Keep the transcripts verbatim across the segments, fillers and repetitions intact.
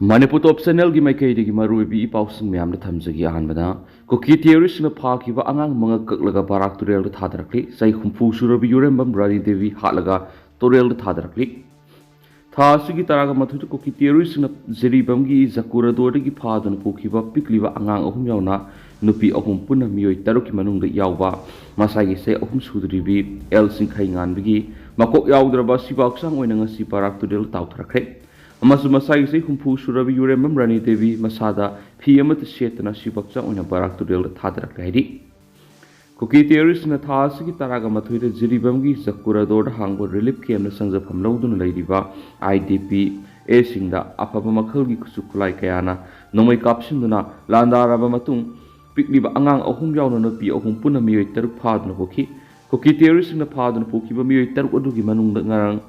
ꯃꯅꯤꯄꯨꯔ ꯇꯣꯞ ꯆꯦꯅꯦꯜꯒꯤ ꯃꯥꯏꯀꯩꯗꯒꯤ ꯃꯔꯨꯑꯣꯏꯕ ꯏ ꯄꯥꯎꯁꯤꯡ ꯃꯌꯥꯝꯗ ꯊꯝꯖꯒꯦ꯫ ꯑꯍꯥꯟꯕꯗ, ꯀꯨꯀꯤ ꯇꯦꯔꯣꯔꯤꯁ꯭ꯠꯁꯤꯡꯅ ꯐꯥꯈꯤꯕ ꯑꯉꯥꯡ ꯃꯉꯥ ꯀꯛꯂꯒ ꯕꯔꯥꯛ ꯇꯨꯔꯦꯜꯗ ꯊꯥꯗꯔꯛꯂꯤ꯫ ꯆꯍꯤ ꯍꯨꯝꯐꯨ ꯁꯨꯔꯕ ꯌꯨꯔꯦꯝꯕꯝ ꯔꯥꯅꯤ ꯗꯦꯕꯤ ꯍꯥꯠꯂꯒ ꯇꯨꯔꯦꯜꯗ ꯊꯥꯗꯔꯛꯂꯤ꯫ ꯊꯥ ꯑꯁꯤꯒꯤ ꯇꯔꯥꯒ ꯃꯥꯊꯣꯏꯗ ꯀꯨꯀꯤ ꯇꯦꯔꯣꯔꯤꯁ꯭ꯠꯁꯤꯡꯅ ꯖꯤꯔꯤꯕꯥꯝꯒꯤ ꯖꯀꯨꯔꯥꯗꯣꯔꯗꯒꯤ ꯐꯥꯗꯨꯅ ꯄꯨꯈꯤꯕ ꯄꯤꯛꯂꯤꯕ ꯑꯉꯥꯡ ꯑꯍꯨꯝ ꯌꯥꯎꯅ ꯅꯨꯄꯤ ꯑꯍꯨꯝ ꯄꯨꯟꯅ ꯃꯤꯑꯣꯏ ꯇꯔꯨꯛꯀꯤ ꯃꯅꯨꯡꯗ ꯌꯥꯎꯕ ꯃꯁꯥꯒꯤ ꯆꯍꯤ ꯑꯍꯨꯝ ꯁꯨꯗ꯭ꯔꯤꯕꯤ ꯑꯦꯜ ꯁꯤꯡꯈꯩꯉꯥꯟꯕꯒꯤ ꯃꯀꯣꯛ ꯌꯥꯎꯗ꯭ꯔꯕ ꯑꯁꯤꯕ ꯍꯛꯆꯥꯡ ꯑꯣꯏꯅ ꯉꯁꯤ ꯕꯔꯥꯛ ꯇꯨꯔꯦꯜꯗ ꯇꯥꯎꯊꯔꯛꯈ꯭ꯔꯦ꯫ ꯑꯃꯁꯨꯡ ꯃꯁꯥꯒꯤ ꯆꯍꯤ ꯍꯨꯝꯐꯨ ꯁꯨꯔꯕꯤ ꯌꯨꯔꯦꯝꯕꯝ ꯔꯥꯅꯤ ꯗꯦꯕꯤ ꯃꯁꯥꯗ ꯐꯤ ꯑꯃꯠꯇ ꯁꯦꯠꯇꯅ ꯑꯁꯤꯕ ꯍꯛꯆꯥꯡ ꯑꯣꯏꯅ ꯕꯔꯥꯛ ꯇꯨꯔꯦꯜꯗ ꯊꯥꯗꯔꯛꯂꯦ ꯍꯥꯏꯔꯤ꯫ ꯀꯨꯀꯤ ꯇꯦꯔꯣꯔꯤꯁ꯭ꯠꯁꯤꯡꯅ ꯊꯥ ꯑꯁꯤꯒꯤ ꯇꯔꯥꯒ ꯃꯥꯊꯣꯏꯗ ꯖꯤꯔꯤꯕꯥꯝꯒꯤ ꯖꯀꯨꯔꯥꯗꯣꯔꯗ ꯍꯥꯡꯕ ꯔꯤꯂꯤꯐ ꯀꯦꯝꯞꯇ ꯆꯪꯖꯐꯝ ꯂꯧꯗꯨꯅ ꯂꯩꯔꯤꯕ ꯑꯥꯏ ꯗꯤ ꯄꯤ ꯑꯦꯁꯤꯡꯗ ꯑꯐꯕ ꯃꯈꯜꯒꯤ ꯈꯨꯠꯁꯨ ꯈꯨꯠꯂꯥꯏ ꯀꯌꯥꯅ ꯅꯣꯡꯃꯩ ꯀꯥꯞꯁꯤꯟꯗꯨꯅ ꯂꯥꯟꯗꯥꯔꯕ ꯃꯇꯨꯡ, ꯄꯤꯛꯂꯤꯕ ꯑꯉꯥꯡ ꯑꯍꯨꯝ ꯌꯥꯎꯅ ꯅꯨꯄꯤ ꯑꯍꯨꯝ ꯄꯨꯟꯅ ꯃꯤꯑꯣꯏ ꯇꯔꯨꯛ ꯐꯥꯗꯨꯅ ꯄꯨꯈꯤ꯫ ꯀꯨꯀꯤ ꯇꯦꯔꯣꯔꯤꯁ꯭ꯠꯁꯤꯡꯅ ꯐꯥꯗꯨꯅ ꯄꯨꯈꯤꯕ ꯃꯤꯑꯣꯏ ꯇꯔꯨꯛ ꯑꯗꯨꯒꯤ ꯃꯅꯨꯡꯗ ꯉꯔꯥꯡ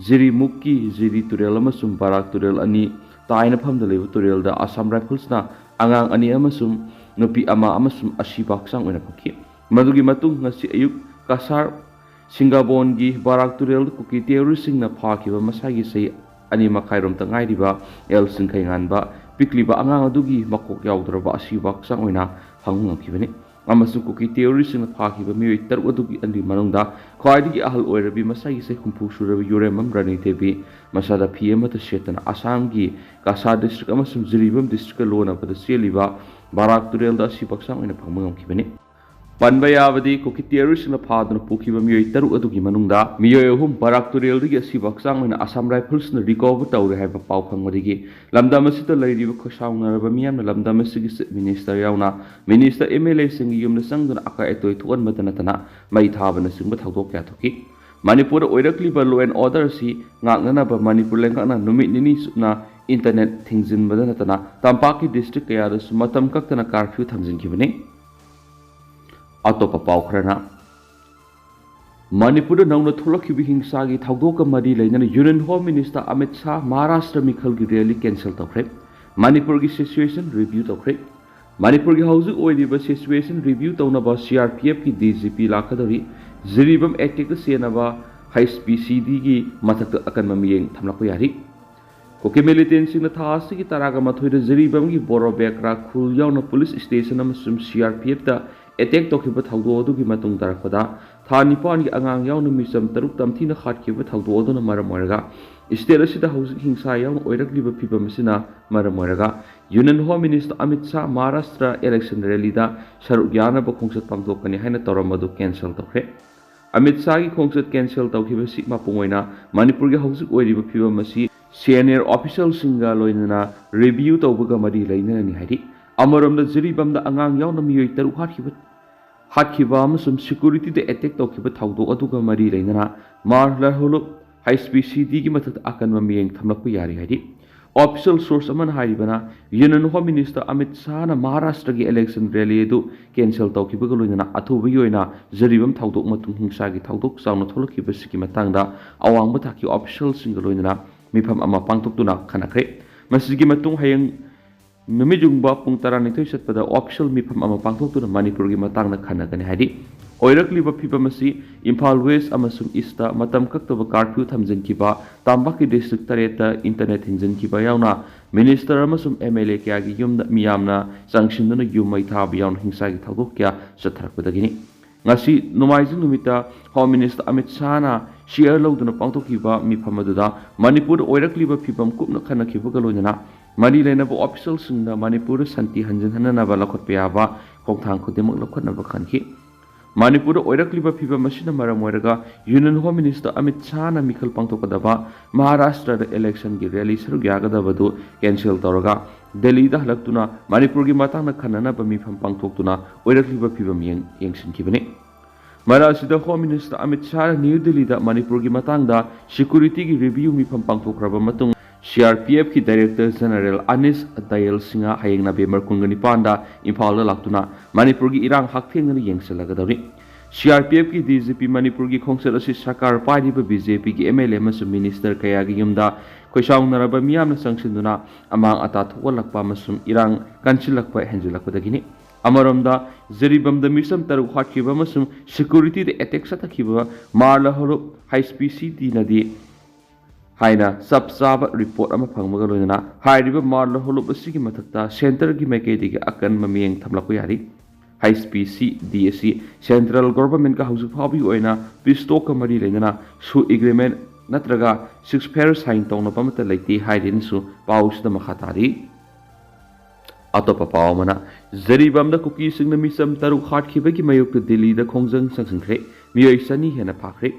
ꯖꯤꯔꯤꯃꯨꯛꯀꯤ ꯖꯤꯔꯤ ꯇꯨꯔꯦꯜ ꯑꯃꯁꯨꯡ ꯕꯔꯥꯛ ꯇꯨꯔꯦꯜ ꯑꯅꯤ ꯇꯥꯏꯅꯐꯝꯗ ꯂꯩꯕ ꯇꯨꯔꯦꯜꯗ ꯑꯁꯥꯝ ꯔꯥꯏꯐꯜꯁꯅ ꯑꯉꯥꯡ ꯑꯅꯤ ꯑꯃꯁꯨꯡ ꯅꯨꯄꯤ ꯑꯃ ꯑꯃꯁꯨꯡ ꯑꯁꯤꯕ ꯍꯛꯆꯥꯡ ꯑꯣꯏꯅ ꯐꯪꯈꯤ꯫ ꯃꯗꯨꯒꯤ ꯃꯇꯨꯡ ꯉꯁꯤ ꯑꯌꯨꯛ ꯀꯁꯥꯔ ꯁꯤꯡꯒꯥꯕꯣꯟꯒꯤ ꯕꯔꯥꯛ ꯇꯨꯔꯦꯜꯗ ꯀꯨꯀꯤ ꯇꯦꯔꯣꯔꯤꯁ꯭ꯠꯁꯤꯡꯅ ꯐꯥꯈꯤꯕ ꯃꯁꯥꯒꯤ ꯆꯍꯤ ꯑꯅꯤ ꯃꯈꯥꯏꯔꯣꯝꯇ ꯉꯥꯏꯔꯤꯕ ꯑꯦꯜ ꯁꯤꯡꯈꯩꯉꯥꯟꯕ ꯄꯤꯛꯂꯤꯕ ꯑꯉꯥꯡ ꯑꯗꯨꯒꯤ ꯃꯀꯣꯛ ꯌꯥꯎꯗ꯭ꯔꯕ ꯑꯁꯤꯕ ꯍꯛꯆꯥꯡ ꯑꯣꯏꯅ ꯐꯪꯕ ꯉꯝꯈꯤꯕꯅꯤ꯫ ꯑꯃꯁꯨꯡ ꯀꯨꯀꯤ ꯇꯦꯔꯣꯔꯤꯁ꯭ꯠꯁꯤꯡꯅ ꯐꯥꯈꯤꯕ ꯃꯤꯑꯣꯏ ꯇꯔꯨꯛ ꯑꯗꯨꯒꯤ ꯑꯗꯨꯒꯤ ꯃꯅꯨꯡꯗ ꯈ꯭ꯋꯥꯏꯗꯒꯤ ꯑꯍꯜ ꯑꯣꯏꯔꯕꯤ ꯃꯁꯥꯒꯤ ꯆꯍꯤ ꯍꯨꯝꯐꯨ ꯁꯨꯔꯕ ꯌꯨꯔꯦꯝꯕꯝ ꯔꯥꯅꯤ ꯗꯦꯕꯤ ꯃꯁꯥꯗ ꯐꯤ ꯑꯃꯠꯇ ꯁꯦꯠꯇꯅ ꯑꯁꯥꯝꯒꯤ ꯀꯁꯥꯔ ꯗꯤꯁꯇ꯭ꯔꯤꯛ ꯑꯃꯁꯨꯡ ꯖꯤꯔꯤꯕꯥꯝ ꯗꯤꯁꯇ꯭ꯔꯤꯛꯀ ꯂꯣꯟꯅꯕꯗ ꯆꯦꯜꯂꯤꯕ ꯕꯔꯥꯛ ꯇꯨꯔꯦꯜꯗ ꯑꯁꯤꯕ ꯍꯛꯆꯥꯡ ꯑꯣꯏꯅ ꯐꯪꯕ ꯉꯝꯈꯤꯕꯅꯤ꯫ ꯄꯟꯕ ꯌꯥꯕꯗꯤ, ꯀꯨꯀꯤ ꯇꯦꯔꯣꯔꯤꯁ꯭ꯠꯁꯤꯡꯅ ꯐꯥꯗꯨꯅ ꯄꯨꯈꯤꯕ ꯃꯤꯑꯣꯏ ꯇꯔꯨꯛ ꯑꯗꯨꯒꯤ ꯃꯅꯨꯡꯗ ꯃꯤꯑꯣꯏ ꯑꯍꯨꯝ ꯕꯔꯥꯛ ꯇꯨꯔꯦꯜꯗꯒꯤ ꯑꯁꯤꯕ ꯍꯛꯆꯥꯡ ꯑꯣꯏꯅ ꯑꯁꯥꯝ ꯔꯥꯏꯐꯜꯁꯅ ꯔꯤꯀꯣꯚꯔ ꯇꯧꯔꯦ ꯍꯥꯏꯕ ꯄꯥꯎ ꯐꯪꯕꯗꯒꯤ ꯂꯝꯗꯝ ꯑꯁꯤꯗ ꯂꯩꯔꯤꯕ ꯈꯣꯏꯁꯥꯎꯅꯔꯕ ꯃꯤꯌꯥꯝꯅ ꯂꯝꯗꯝ ꯑꯁꯤꯒꯤ ꯆꯤꯐ ꯃꯤꯅꯤꯁꯇꯔ ꯌꯥꯎꯅ ꯃꯤꯅꯤꯁꯇꯔ, ꯑꯦꯝ ꯑꯦꯜ ꯑꯦꯁꯤꯡꯒꯤ ꯌꯨꯝꯗ ꯆꯪꯗꯨꯅ ꯑꯀꯥꯏ ꯑꯇꯣꯏ ꯊꯣꯛꯍꯟꯕꯗ ꯅꯠꯇꯅ ꯃꯩ ꯊꯥꯕꯅꯆꯤꯡꯕ ꯊꯧꯗꯣꯛ ꯀꯌꯥ ꯊꯣꯛꯈꯤ꯫ ꯃꯅꯤꯄꯨꯔꯗ ꯑꯣꯏꯔꯛꯂꯤꯕ law and order ꯑꯁꯤ ꯉꯥꯛꯅꯅꯕ ꯃꯅꯤꯄꯨꯔ ꯂꯩꯉꯥꯛꯅ ꯅꯨꯃꯤꯠ ꯅꯤꯅꯤ ꯆꯨꯞꯅ ꯏꯟꯇꯔꯅꯦꯠ ꯊꯤꯡꯖꯤꯟꯕꯗ ꯅꯠꯇꯅ ꯇꯝꯄꯥꯛꯀꯤ ꯗꯤꯁꯇ꯭ꯔꯤꯛ ꯀꯌꯥꯗꯁꯨ ꯃꯇꯝ ꯀꯛꯇꯅ ꯀꯥꯔꯐ꯭ꯌꯨ ꯊꯝꯖꯤꯟꯈꯤꯕꯅꯤ꯫ ꯑꯇꯣꯞꯄ ꯄꯥꯎ ꯈꯔꯅ, ꯃꯅꯤꯄꯨꯔꯗ ꯅꯧꯅ ꯊꯣꯛꯂꯛꯈꯤꯕ ꯍꯤꯡꯁꯥꯒꯤ ꯊꯧꯗꯣꯛꯀ ꯃꯔꯤ ꯂꯩꯅꯅ union home minister Amit Shah Maharashtra ꯃꯤꯈꯜꯒꯤ ꯔꯦꯂꯤ ꯀꯦꯟꯁꯦꯜ ꯇꯧꯈ꯭ꯔꯦ꯫ ꯃꯅꯤꯄꯨꯔꯒꯤ ꯁꯤꯆꯨꯋꯦꯁꯟ ꯔꯤꯚ꯭ꯌꯨ ꯇꯧꯈ꯭ꯔꯦ꯫ ꯃꯅꯤꯄꯨꯔꯒꯤ ꯍꯧꯖꯤꯛ ꯑꯣꯏꯔꯤꯕ ꯁꯤꯆꯨꯋꯦꯁꯟ ꯔꯤꯚ꯭ꯌꯨ ꯇꯧꯅꯕ ꯁꯤ ꯑꯥꯔ ꯄꯤ ꯑꯦꯐꯀꯤ ꯗꯤ ꯖꯤ ꯄꯤ ꯂꯥꯛꯀꯗꯧꯔꯤ꯫ ꯖꯤꯔꯤꯕꯥꯝ ꯑꯦꯇꯦꯛꯇ ꯆꯦꯟꯅꯕ ꯍꯩꯆ ꯄꯤ ꯁꯤ ꯗꯤꯒꯤ ꯃꯊꯛꯇ ꯑꯀꯟꯕ ꯃꯤꯠꯌꯦꯡ ꯊꯝꯂꯛꯄ ꯌꯥꯔꯤ꯫ ꯀꯨꯀꯤ ꯃꯤꯂꯤꯇꯦꯟꯁꯤꯡꯅ ꯊꯥ ꯑꯁꯤꯒꯤ ꯇꯔꯥꯒ ꯃꯥꯊꯣꯏꯗ ꯖꯤꯔꯤꯕꯥꯝꯒꯤ ꯕꯣꯔꯣꯕꯦꯛ ꯔꯥꯈꯨꯜ ꯌꯥꯎꯅ ꯄꯨꯂꯤꯁ ꯁ꯭ꯇꯦꯁꯟ ꯑꯃꯁꯨꯡ ꯁꯤ ꯑꯥꯔ ꯄꯤ ꯑꯦꯐꯇ ꯑꯦꯇꯦꯛ ꯇꯧꯈꯤꯕ ꯊꯧꯗꯣꯛ ꯑꯗꯨꯒꯤ ꯃꯇꯨꯡ ꯇꯥꯔꯛꯄꯗ, ꯊꯥ ꯅꯤꯄꯥꯟꯒꯤ ꯑꯉꯥꯡ ꯌꯥꯎꯅ ꯃꯤꯆꯝ ꯇꯔꯨꯛ ꯇꯝꯊꯤꯅ ꯍꯥꯠꯈꯤꯕ ꯊꯧꯗꯣꯛ ꯑꯗꯨꯅ ꯃꯔꯝ ꯑꯣꯏꯔꯒ, ꯁ꯭ꯇꯦꯠ ꯑꯁꯤꯗ ꯍꯧꯖꯤꯛ ꯍꯤꯡꯁꯥ ꯌꯥꯎꯅ ꯑꯣꯏꯔꯛꯂꯤꯕ ꯐꯤꯕꯝ ꯑꯁꯤꯅ ꯃꯔꯝ ꯑꯣꯏꯔꯒ, union home minister Amit Shah Maharashtra election ꯔꯦꯂꯤꯗ ꯁꯔꯨꯛ ꯌꯥꯅꯕ ꯈꯣꯡꯆꯠ ꯄꯥꯡꯊꯣꯛꯀꯅꯤ ꯍꯥꯏꯅ ꯇꯧꯔꯝꯕꯗꯨ ꯀꯦꯟꯁꯦꯜ ꯇꯧꯈ꯭ꯔꯦ꯫ ꯑꯃꯤꯠ ꯁꯥꯍꯒꯤ ꯈꯣꯡꯆꯠ ꯀꯦꯟꯁꯦꯜ ꯇꯧꯈꯤꯕꯁꯤ ꯃꯄꯨꯡ ꯑꯣꯏꯅ ꯃꯅꯤꯄꯨꯔꯒꯤ ꯍꯧꯖꯤꯛ ꯑꯣꯏꯔꯤꯕ ꯐꯤꯕꯝ ꯑꯁꯤ ꯁꯤꯅꯤꯌꯔ ꯑꯣꯐꯤꯁꯤꯌꯦꯜꯁꯤꯡꯒ ꯂꯣꯏꯅꯅ ꯔꯤꯚꯤꯌꯨ ꯇꯧꯕꯒ ꯃꯔꯤ ꯂꯩꯅꯅꯅꯤ ꯍꯥꯏꯔꯤ꯫ ꯑꯃꯔꯣꯝꯗ, ꯖꯤꯔꯤꯕꯥꯝꯗ ꯑꯉꯥꯡ ꯌꯥꯎꯅ ꯃꯤꯑꯣꯏ ꯇꯔꯨꯛ ꯍꯥꯠꯈꯤꯕ, ꯍꯥꯠꯈꯤꯕ ꯑꯃꯁꯨꯡ ꯁꯦꯀ꯭ꯌꯨꯔꯤꯇꯤꯗ ꯑꯦꯇꯦꯛ ꯇꯧꯈꯤꯕ ꯊꯧꯗꯣꯛ ꯑꯗꯨꯒ ꯃꯔꯤ ꯂꯩꯅꯅ ꯃꯥꯔ ꯂꯍꯣꯂꯨꯞ ꯍꯩꯆ ꯄꯤ ꯁꯤ ꯗꯤꯒꯤ ꯃꯊꯛꯇ ꯑꯀꯟꯕ ꯃꯤꯠꯌꯦꯡ ꯊꯝꯂꯛꯄ ꯌꯥꯔꯤ ꯍꯥꯏꯔꯤ꯫ ꯑꯣꯐꯤꯁꯤꯌꯦꯜ ꯁꯣꯔꯁ ꯑꯃꯅ ꯍꯥꯏꯔꯤꯕꯅ, ꯌꯨꯅꯤꯌꯟ ꯍꯣꯝ ꯃꯤꯅꯤꯁꯇꯔ ꯑꯃꯤꯠ ꯁꯥꯍꯅ ꯃꯍꯥꯔꯥꯁꯇ꯭ꯔꯒꯤ ꯏꯂꯦꯛꯁꯟ ꯔꯦꯂꯤ ꯑꯗꯨ ꯀꯦꯟꯁꯦꯜ ꯇꯧꯈꯤꯕꯒ ꯂꯣꯏꯅꯅ ꯑꯊꯨꯕꯒꯤ ꯑꯣꯏꯅ ꯖꯤꯔꯤꯕꯥꯝ ꯊꯧꯗꯣꯛ ꯃꯇꯨꯡ ꯍꯤꯡꯁꯥꯒꯤ ꯊꯧꯗꯣꯛ ꯆꯥꯎꯅ ꯊꯣꯛꯂꯛꯈꯤꯕꯁꯤꯒꯤ ꯃꯇꯥꯡꯗ ꯑꯋꯥꯡꯕ ꯊꯥꯛꯀꯤ ꯑꯣꯐꯤꯁꯤꯌꯦꯜꯁꯤꯡꯒ ꯂꯣꯏꯅꯅ ꯃꯤꯐꯝ ꯑꯃ ꯄꯥꯡꯊꯣꯛꯇꯨꯅ ꯈꯟꯅꯈ꯭ꯔꯦ꯫ ꯃꯁꯤꯒꯤ ꯃꯇꯨꯡ ꯍꯌꯦꯡ ꯅꯨꯃꯤꯠ ꯌꯨꯡꯕ ꯄꯨꯡ ꯇꯔꯥꯅꯤꯊꯣꯏ ꯆꯠꯄꯗ ꯑꯣꯐꯤꯁꯤꯌꯦꯜ ꯃꯤꯐꯝ ꯑꯃ ꯄꯥꯡꯊꯣꯛꯇꯨꯅ ꯃꯅꯤꯄꯨꯔꯒꯤ ꯃꯇꯥꯡꯗ ꯈꯟꯅꯒꯅꯤ ꯍꯥꯏꯔꯤ꯫ ꯑꯣꯏꯔꯛꯂꯤꯕ ꯐꯤꯕꯝ ꯑꯁꯤ ꯏꯝꯐꯥꯜ ꯋꯦꯁ ꯑꯃꯁꯨꯡ ꯏꯁꯇ ꯃꯇꯝ ꯀꯛꯇꯕ ꯀꯥꯔꯐ꯭ꯌꯨ ꯊꯝꯖꯤꯟꯈꯤꯕ, ꯇꯝꯄꯥꯛꯀꯤ ꯗꯤꯁꯇ꯭ꯔꯤꯛ ꯇꯔꯦꯠꯇ ꯏꯟꯇꯔꯅꯦꯠ ꯊꯤꯡꯖꯤꯟꯈꯤꯕ ꯌꯥꯎꯅ ꯃꯤꯅꯤꯁꯇꯔ ꯑꯃꯁꯨꯡ ꯑꯦꯝ ꯑꯦꯜ ꯑꯦ ꯀꯌꯥꯒꯤ ꯌꯨꯝꯗ ꯃꯤꯌꯥꯝꯅ ꯆꯪꯁꯤꯟꯗꯨꯅ ꯌꯨꯝ ꯃꯩ ꯊꯥꯕ ꯌꯥꯎꯅ ꯍꯤꯡꯁꯥꯒꯤ ꯊꯧꯗꯣꯛ ꯀꯌꯥ ꯆꯠꯊꯔꯛꯄꯗꯒꯤꯅꯤ꯫ ꯉꯁꯤ ꯅꯣꯡꯃꯥꯏꯖꯤꯡ ꯅꯨꯃꯤꯠꯇ ꯍꯣꯝ ꯃꯤꯅꯤꯁꯇꯔ ꯑꯃꯤꯠ ꯁꯥꯍꯅ ꯁꯤꯌꯔ ꯂꯧꯗꯨꯅ ꯄꯥꯡꯊꯣꯛꯈꯤꯕ ꯃꯤꯐꯝ ꯑꯗꯨꯗ ꯃꯅꯤꯄꯨꯔꯗ ꯑꯣꯏꯔꯛꯂꯤꯕ ꯐꯤꯕꯝ ꯀꯨꯞꯅ ꯈꯟꯅꯈꯤꯕꯒ ꯂꯣꯏꯅꯅ ꯃꯔꯤ ꯂꯩꯅꯕ ꯑꯣꯐꯤꯁꯤꯌꯦꯜꯁꯤꯡꯗ ꯃꯅꯤꯄꯨꯔꯗ ꯁꯥꯟꯇꯤ ꯍꯟꯖꯤꯟꯍꯟꯅꯕ ꯂꯧꯈꯠꯄ ꯌꯥꯕ ꯈꯣꯡꯊꯥꯡ ꯈꯨꯗꯤꯡꯃꯛ ꯂꯧꯈꯠꯅꯕ ꯈꯟꯈꯤ꯫ ꯃꯅꯤꯄꯨꯔꯗ ꯑꯣꯏꯔꯛꯂꯤꯕ ꯐꯤꯕꯝ ꯑꯁꯤꯅ ꯃꯔꯝ ꯑꯣꯏꯔꯒ ꯌꯨꯅꯤꯌꯟ ꯍꯣꯝ ꯃꯤꯅꯤꯁꯇꯔ ꯑꯃꯤꯠ ꯁꯥꯍꯅ ꯃꯤꯈꯜ ꯄꯥꯡꯊꯣꯛꯀꯗꯕ ꯃꯍꯥꯔꯥꯁꯇ꯭ꯔꯗ ꯏꯂꯦꯛꯁꯟꯒꯤ ꯔꯦꯂꯤ ꯁꯔꯨꯛ ꯌꯥꯒꯗꯕꯗꯨ ꯀꯦꯟꯁꯦꯜ ꯇꯧꯔꯒ ꯗꯦꯜꯂꯤꯗ ꯍꯜꯂꯛꯇꯨꯅ ꯃꯅꯤꯄꯨꯔꯒꯤ ꯃꯇꯥꯡꯗ ꯈꯟꯅꯅꯕ ꯃꯤꯐꯝ ꯄꯥꯡꯊꯣꯛꯇꯨꯅ ꯑꯣꯏꯔꯛꯂꯤꯕ ꯐꯤꯕꯝ ꯌꯦꯡ-, ꯌꯦꯡꯁꯤꯟꯈꯤꯕꯅꯤ꯫ ꯃꯔꯛ ꯑꯁꯤꯗ ꯍꯣꯝ ꯃꯤꯅꯤꯁꯇꯔ ꯑꯃꯤꯠ ꯁꯥꯍꯅ ꯅ꯭ꯌꯨ ꯗꯤꯜꯂꯤꯗ ꯃꯅꯤꯄꯨꯔꯒꯤ ꯃꯇꯥꯡꯗ ꯁꯦꯀ꯭ꯌꯨꯔꯤꯇꯤꯒꯤ ꯔꯤꯚꯤꯌꯨ ꯃꯤꯐꯝ ꯄꯥꯡꯊꯣꯛꯈ꯭ꯔꯕ ꯃꯇꯨꯡ ꯁꯤ ꯑꯥꯔ ꯄꯤ ꯑꯦꯐꯀꯤ ꯗꯥꯏꯔꯦꯛꯇꯔ ꯖꯦꯅꯔꯦꯜ ꯑꯅꯤꯁ ꯗꯌꯦꯜ ꯁꯤꯡꯍ ꯍꯌꯦꯡ ꯅꯕꯦꯝꯕꯔ ꯀꯨꯟꯒ ꯅꯤꯄꯥꯟꯗ ꯏꯝꯐꯥꯜꯗ ꯂꯥꯛꯇꯨꯅ ꯃꯅꯤꯄꯨꯔꯒꯤ ꯏꯔꯥꯡ ꯍꯛꯊꯦꯡꯅꯅ ꯌꯦꯡꯁꯤꯜꯂꯒꯗꯧꯔꯤ꯫ ꯁꯤ ꯑꯥꯔ ꯄꯤ ꯑꯦꯐꯀꯤ ꯗꯤ ꯖꯤ ꯄꯤ ꯃꯅꯤꯄꯨꯔꯒꯤ ꯈꯣꯡꯆꯠ ꯑꯁꯤ ꯁꯔꯀꯥꯔ ꯄꯥꯏꯔꯤꯕ ꯕꯤ ꯖꯦ ꯄꯤꯒꯤ ꯑꯦꯝ ꯑꯦꯜ ꯑꯦ ꯑꯃꯁꯨꯡ ꯃꯤꯅꯤꯁꯇꯔ ꯀꯌꯥꯒꯤ ꯌꯨꯝꯗ ꯈꯣꯏꯁꯥꯎꯅꯔꯕ ꯃꯤꯌꯥꯝꯅ ꯆꯪꯁꯤꯟꯗꯨꯅ ꯑꯃꯥꯡ ꯑꯇꯥ ꯊꯣꯛꯍꯜꯂꯛꯄ ꯑꯃꯁꯨꯡ ꯏꯔꯥꯡ ꯀꯟꯁꯤꯜꯂꯛꯄ ꯍꯦꯟꯖꯤꯜꯂꯛꯄꯗꯒꯤꯅꯤ꯫ ꯑꯃꯔꯣꯝꯗ, ꯖꯤꯔꯤꯕꯥꯝꯗ ꯃꯤꯆꯝ ꯇꯔꯨꯛ ꯍꯥꯠꯈꯤꯕ ꯑꯃꯁꯨꯡ ꯁꯦꯀ꯭ꯌꯨꯔꯤꯇꯤꯗ ꯑꯦꯇꯦꯛ ꯆꯠꯊꯈꯤꯕ ꯃꯥꯔ ꯂꯍꯣꯂꯨꯞ ꯍꯩꯆ ꯄꯤ ꯁꯤ ꯗꯤꯅꯗꯤ ꯍꯥꯏꯅ ꯆꯞ ꯆꯥꯕ ꯔꯤꯄꯣꯔꯠ ꯑꯃ ꯐꯪꯕꯒ ꯂꯣꯏꯅꯅ ꯍꯥꯏꯔꯤꯕ ꯃꯥꯜ ꯍꯣꯂꯨꯞ ꯑꯁꯤꯒꯤ ꯃꯊꯛꯇ ꯁꯦꯟꯇꯔꯒꯤ ꯃꯥꯏꯀꯩꯗꯒꯤ ꯑꯀꯟꯕ ꯃꯤꯠꯌꯦꯡ ꯊꯝꯂꯛꯄ ꯌꯥꯔꯤ꯫ ꯍꯩꯆ ꯄꯤ ꯁꯤ ꯗꯤ ꯑꯁꯤ ꯁꯦꯟꯇ꯭ꯔꯦꯜ ꯒꯣꯚꯔꯟꯃꯦꯟꯠꯀ ꯍꯧꯖꯤꯛ ꯐꯥꯎꯕꯒꯤ ꯑꯣꯏꯅ ꯄꯤꯁ ꯇꯣꯛꯀ ꯃꯔꯤ ꯂꯩꯅꯅ ꯁꯨ ꯑꯦꯒ꯭ꯔꯤꯃꯦꯟꯠ ꯅꯠꯇ꯭ꯔꯒ ꯁꯤꯁꯐꯦꯌꯔ ꯁꯥꯏꯟ ꯇꯧꯅꯕ ꯑꯃꯠꯇ ꯂꯩꯇꯦ ꯍꯥꯏꯔꯤꯅꯁꯨ ꯄꯥꯎꯁꯤꯗ ꯃꯈꯥ ꯇꯥꯔꯤ꯫ ꯑꯇꯣꯞꯄ ꯄꯥꯎ ꯑꯃꯅ, ꯖꯤꯔꯤꯕꯥꯝꯗ ꯀꯨꯀꯤꯁꯤꯡꯅ ꯃꯤꯆꯝ ꯇꯔꯨꯛ ꯍꯥꯠꯈꯤꯕꯒꯤ ꯃꯥꯌꯣꯛꯇ ꯗꯤꯜꯂꯤꯗ ꯈꯣꯡꯖꯪ ꯆꯪꯁꯤꯟꯈ꯭ꯔꯦ꯫ ꯃꯤꯑꯣꯏ ꯆꯅꯤ ꯍꯦꯟꯅ ꯐꯥꯈ꯭ꯔꯦ꯫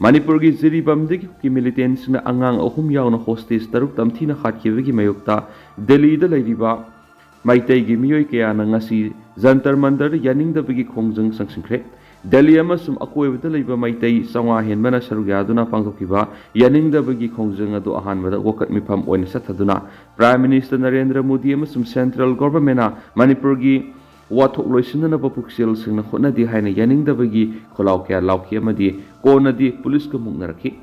ꯃꯅꯤꯄꯨꯔꯒꯤ ꯖꯤꯔꯤꯕꯥꯝꯗꯒꯤ ꯀꯨꯀꯤ ꯃꯤꯂꯤꯇꯦꯟꯁꯤꯡꯅ ꯑꯉꯥꯡ ꯑꯍꯨꯝ ꯌꯥꯎꯅ ꯍꯣꯁꯇꯦꯖ ꯇꯔꯨꯛ ꯇꯝꯊꯤꯅ ꯍꯥꯠꯈꯤꯕꯒꯤ ꯃꯥꯌꯣꯛꯇ ꯗꯤꯜꯂꯤꯗ ꯂꯩꯔꯤꯕ ꯃꯩꯇꯩꯒꯤ ꯃꯤꯑꯣꯏ ꯀꯌꯥꯅ ꯉꯁꯤ ꯖꯟꯇꯔ ꯃꯟꯇꯔꯗ ꯌꯥꯅꯤꯡꯗꯕꯒꯤ ꯈꯣꯡꯖꯪ ꯆꯪꯁꯤꯟꯈ꯭ꯔꯦ꯫ ꯗꯤꯜꯂꯤ ꯑꯃꯁꯨꯡ ꯑꯀꯣꯏꯕꯗ ꯂꯩꯕ ꯃꯩꯇꯩ ꯆꯥꯝꯃꯉꯥ ꯍꯦꯟꯕꯅ ꯁꯔꯨꯛ ꯌꯥꯗꯨꯅ ꯄꯥꯡꯊꯣꯛꯈꯤꯕ ꯌꯥꯅꯤꯡꯗꯕꯒꯤ ꯈꯣꯡꯖꯪ ꯑꯗꯨ ꯑꯍꯥꯟꯕꯗ ꯋꯥꯀꯠ ꯃꯤꯐꯝ ꯑꯣꯏꯅ ꯆꯠꯊꯗꯨꯅ ꯄ꯭ꯔꯥꯏꯝ ꯃꯤꯅꯤꯁꯇꯔ ꯅꯔꯦꯟꯗ꯭ꯔ ꯃꯣꯗꯤ ꯑꯃꯁꯨꯡ ꯁꯦꯟꯇ꯭ꯔꯦꯜ ꯒꯣꯚꯔꯟꯃꯦꯟꯠꯅ ꯃꯅꯤꯄꯨꯔꯒꯤ ꯋꯥꯊꯣꯛ ꯂꯣꯏꯁꯤꯟꯅꯅꯕ ꯄꯨꯛꯆꯦꯜ ꯁꯦꯡꯅ ꯍꯣꯠꯅꯗꯦ ꯍꯥꯏꯅ ꯌꯥꯅꯤꯡꯗꯕꯒꯤ ꯈꯣꯜꯂꯥꯎ ꯀꯌꯥ ꯂꯥꯎꯈꯤ ꯑꯃꯗꯤ ꯀꯣꯟꯅꯗꯤ ꯄꯨꯂꯤꯁꯀ ꯃꯨꯛꯅꯔꯛꯈꯤ꯫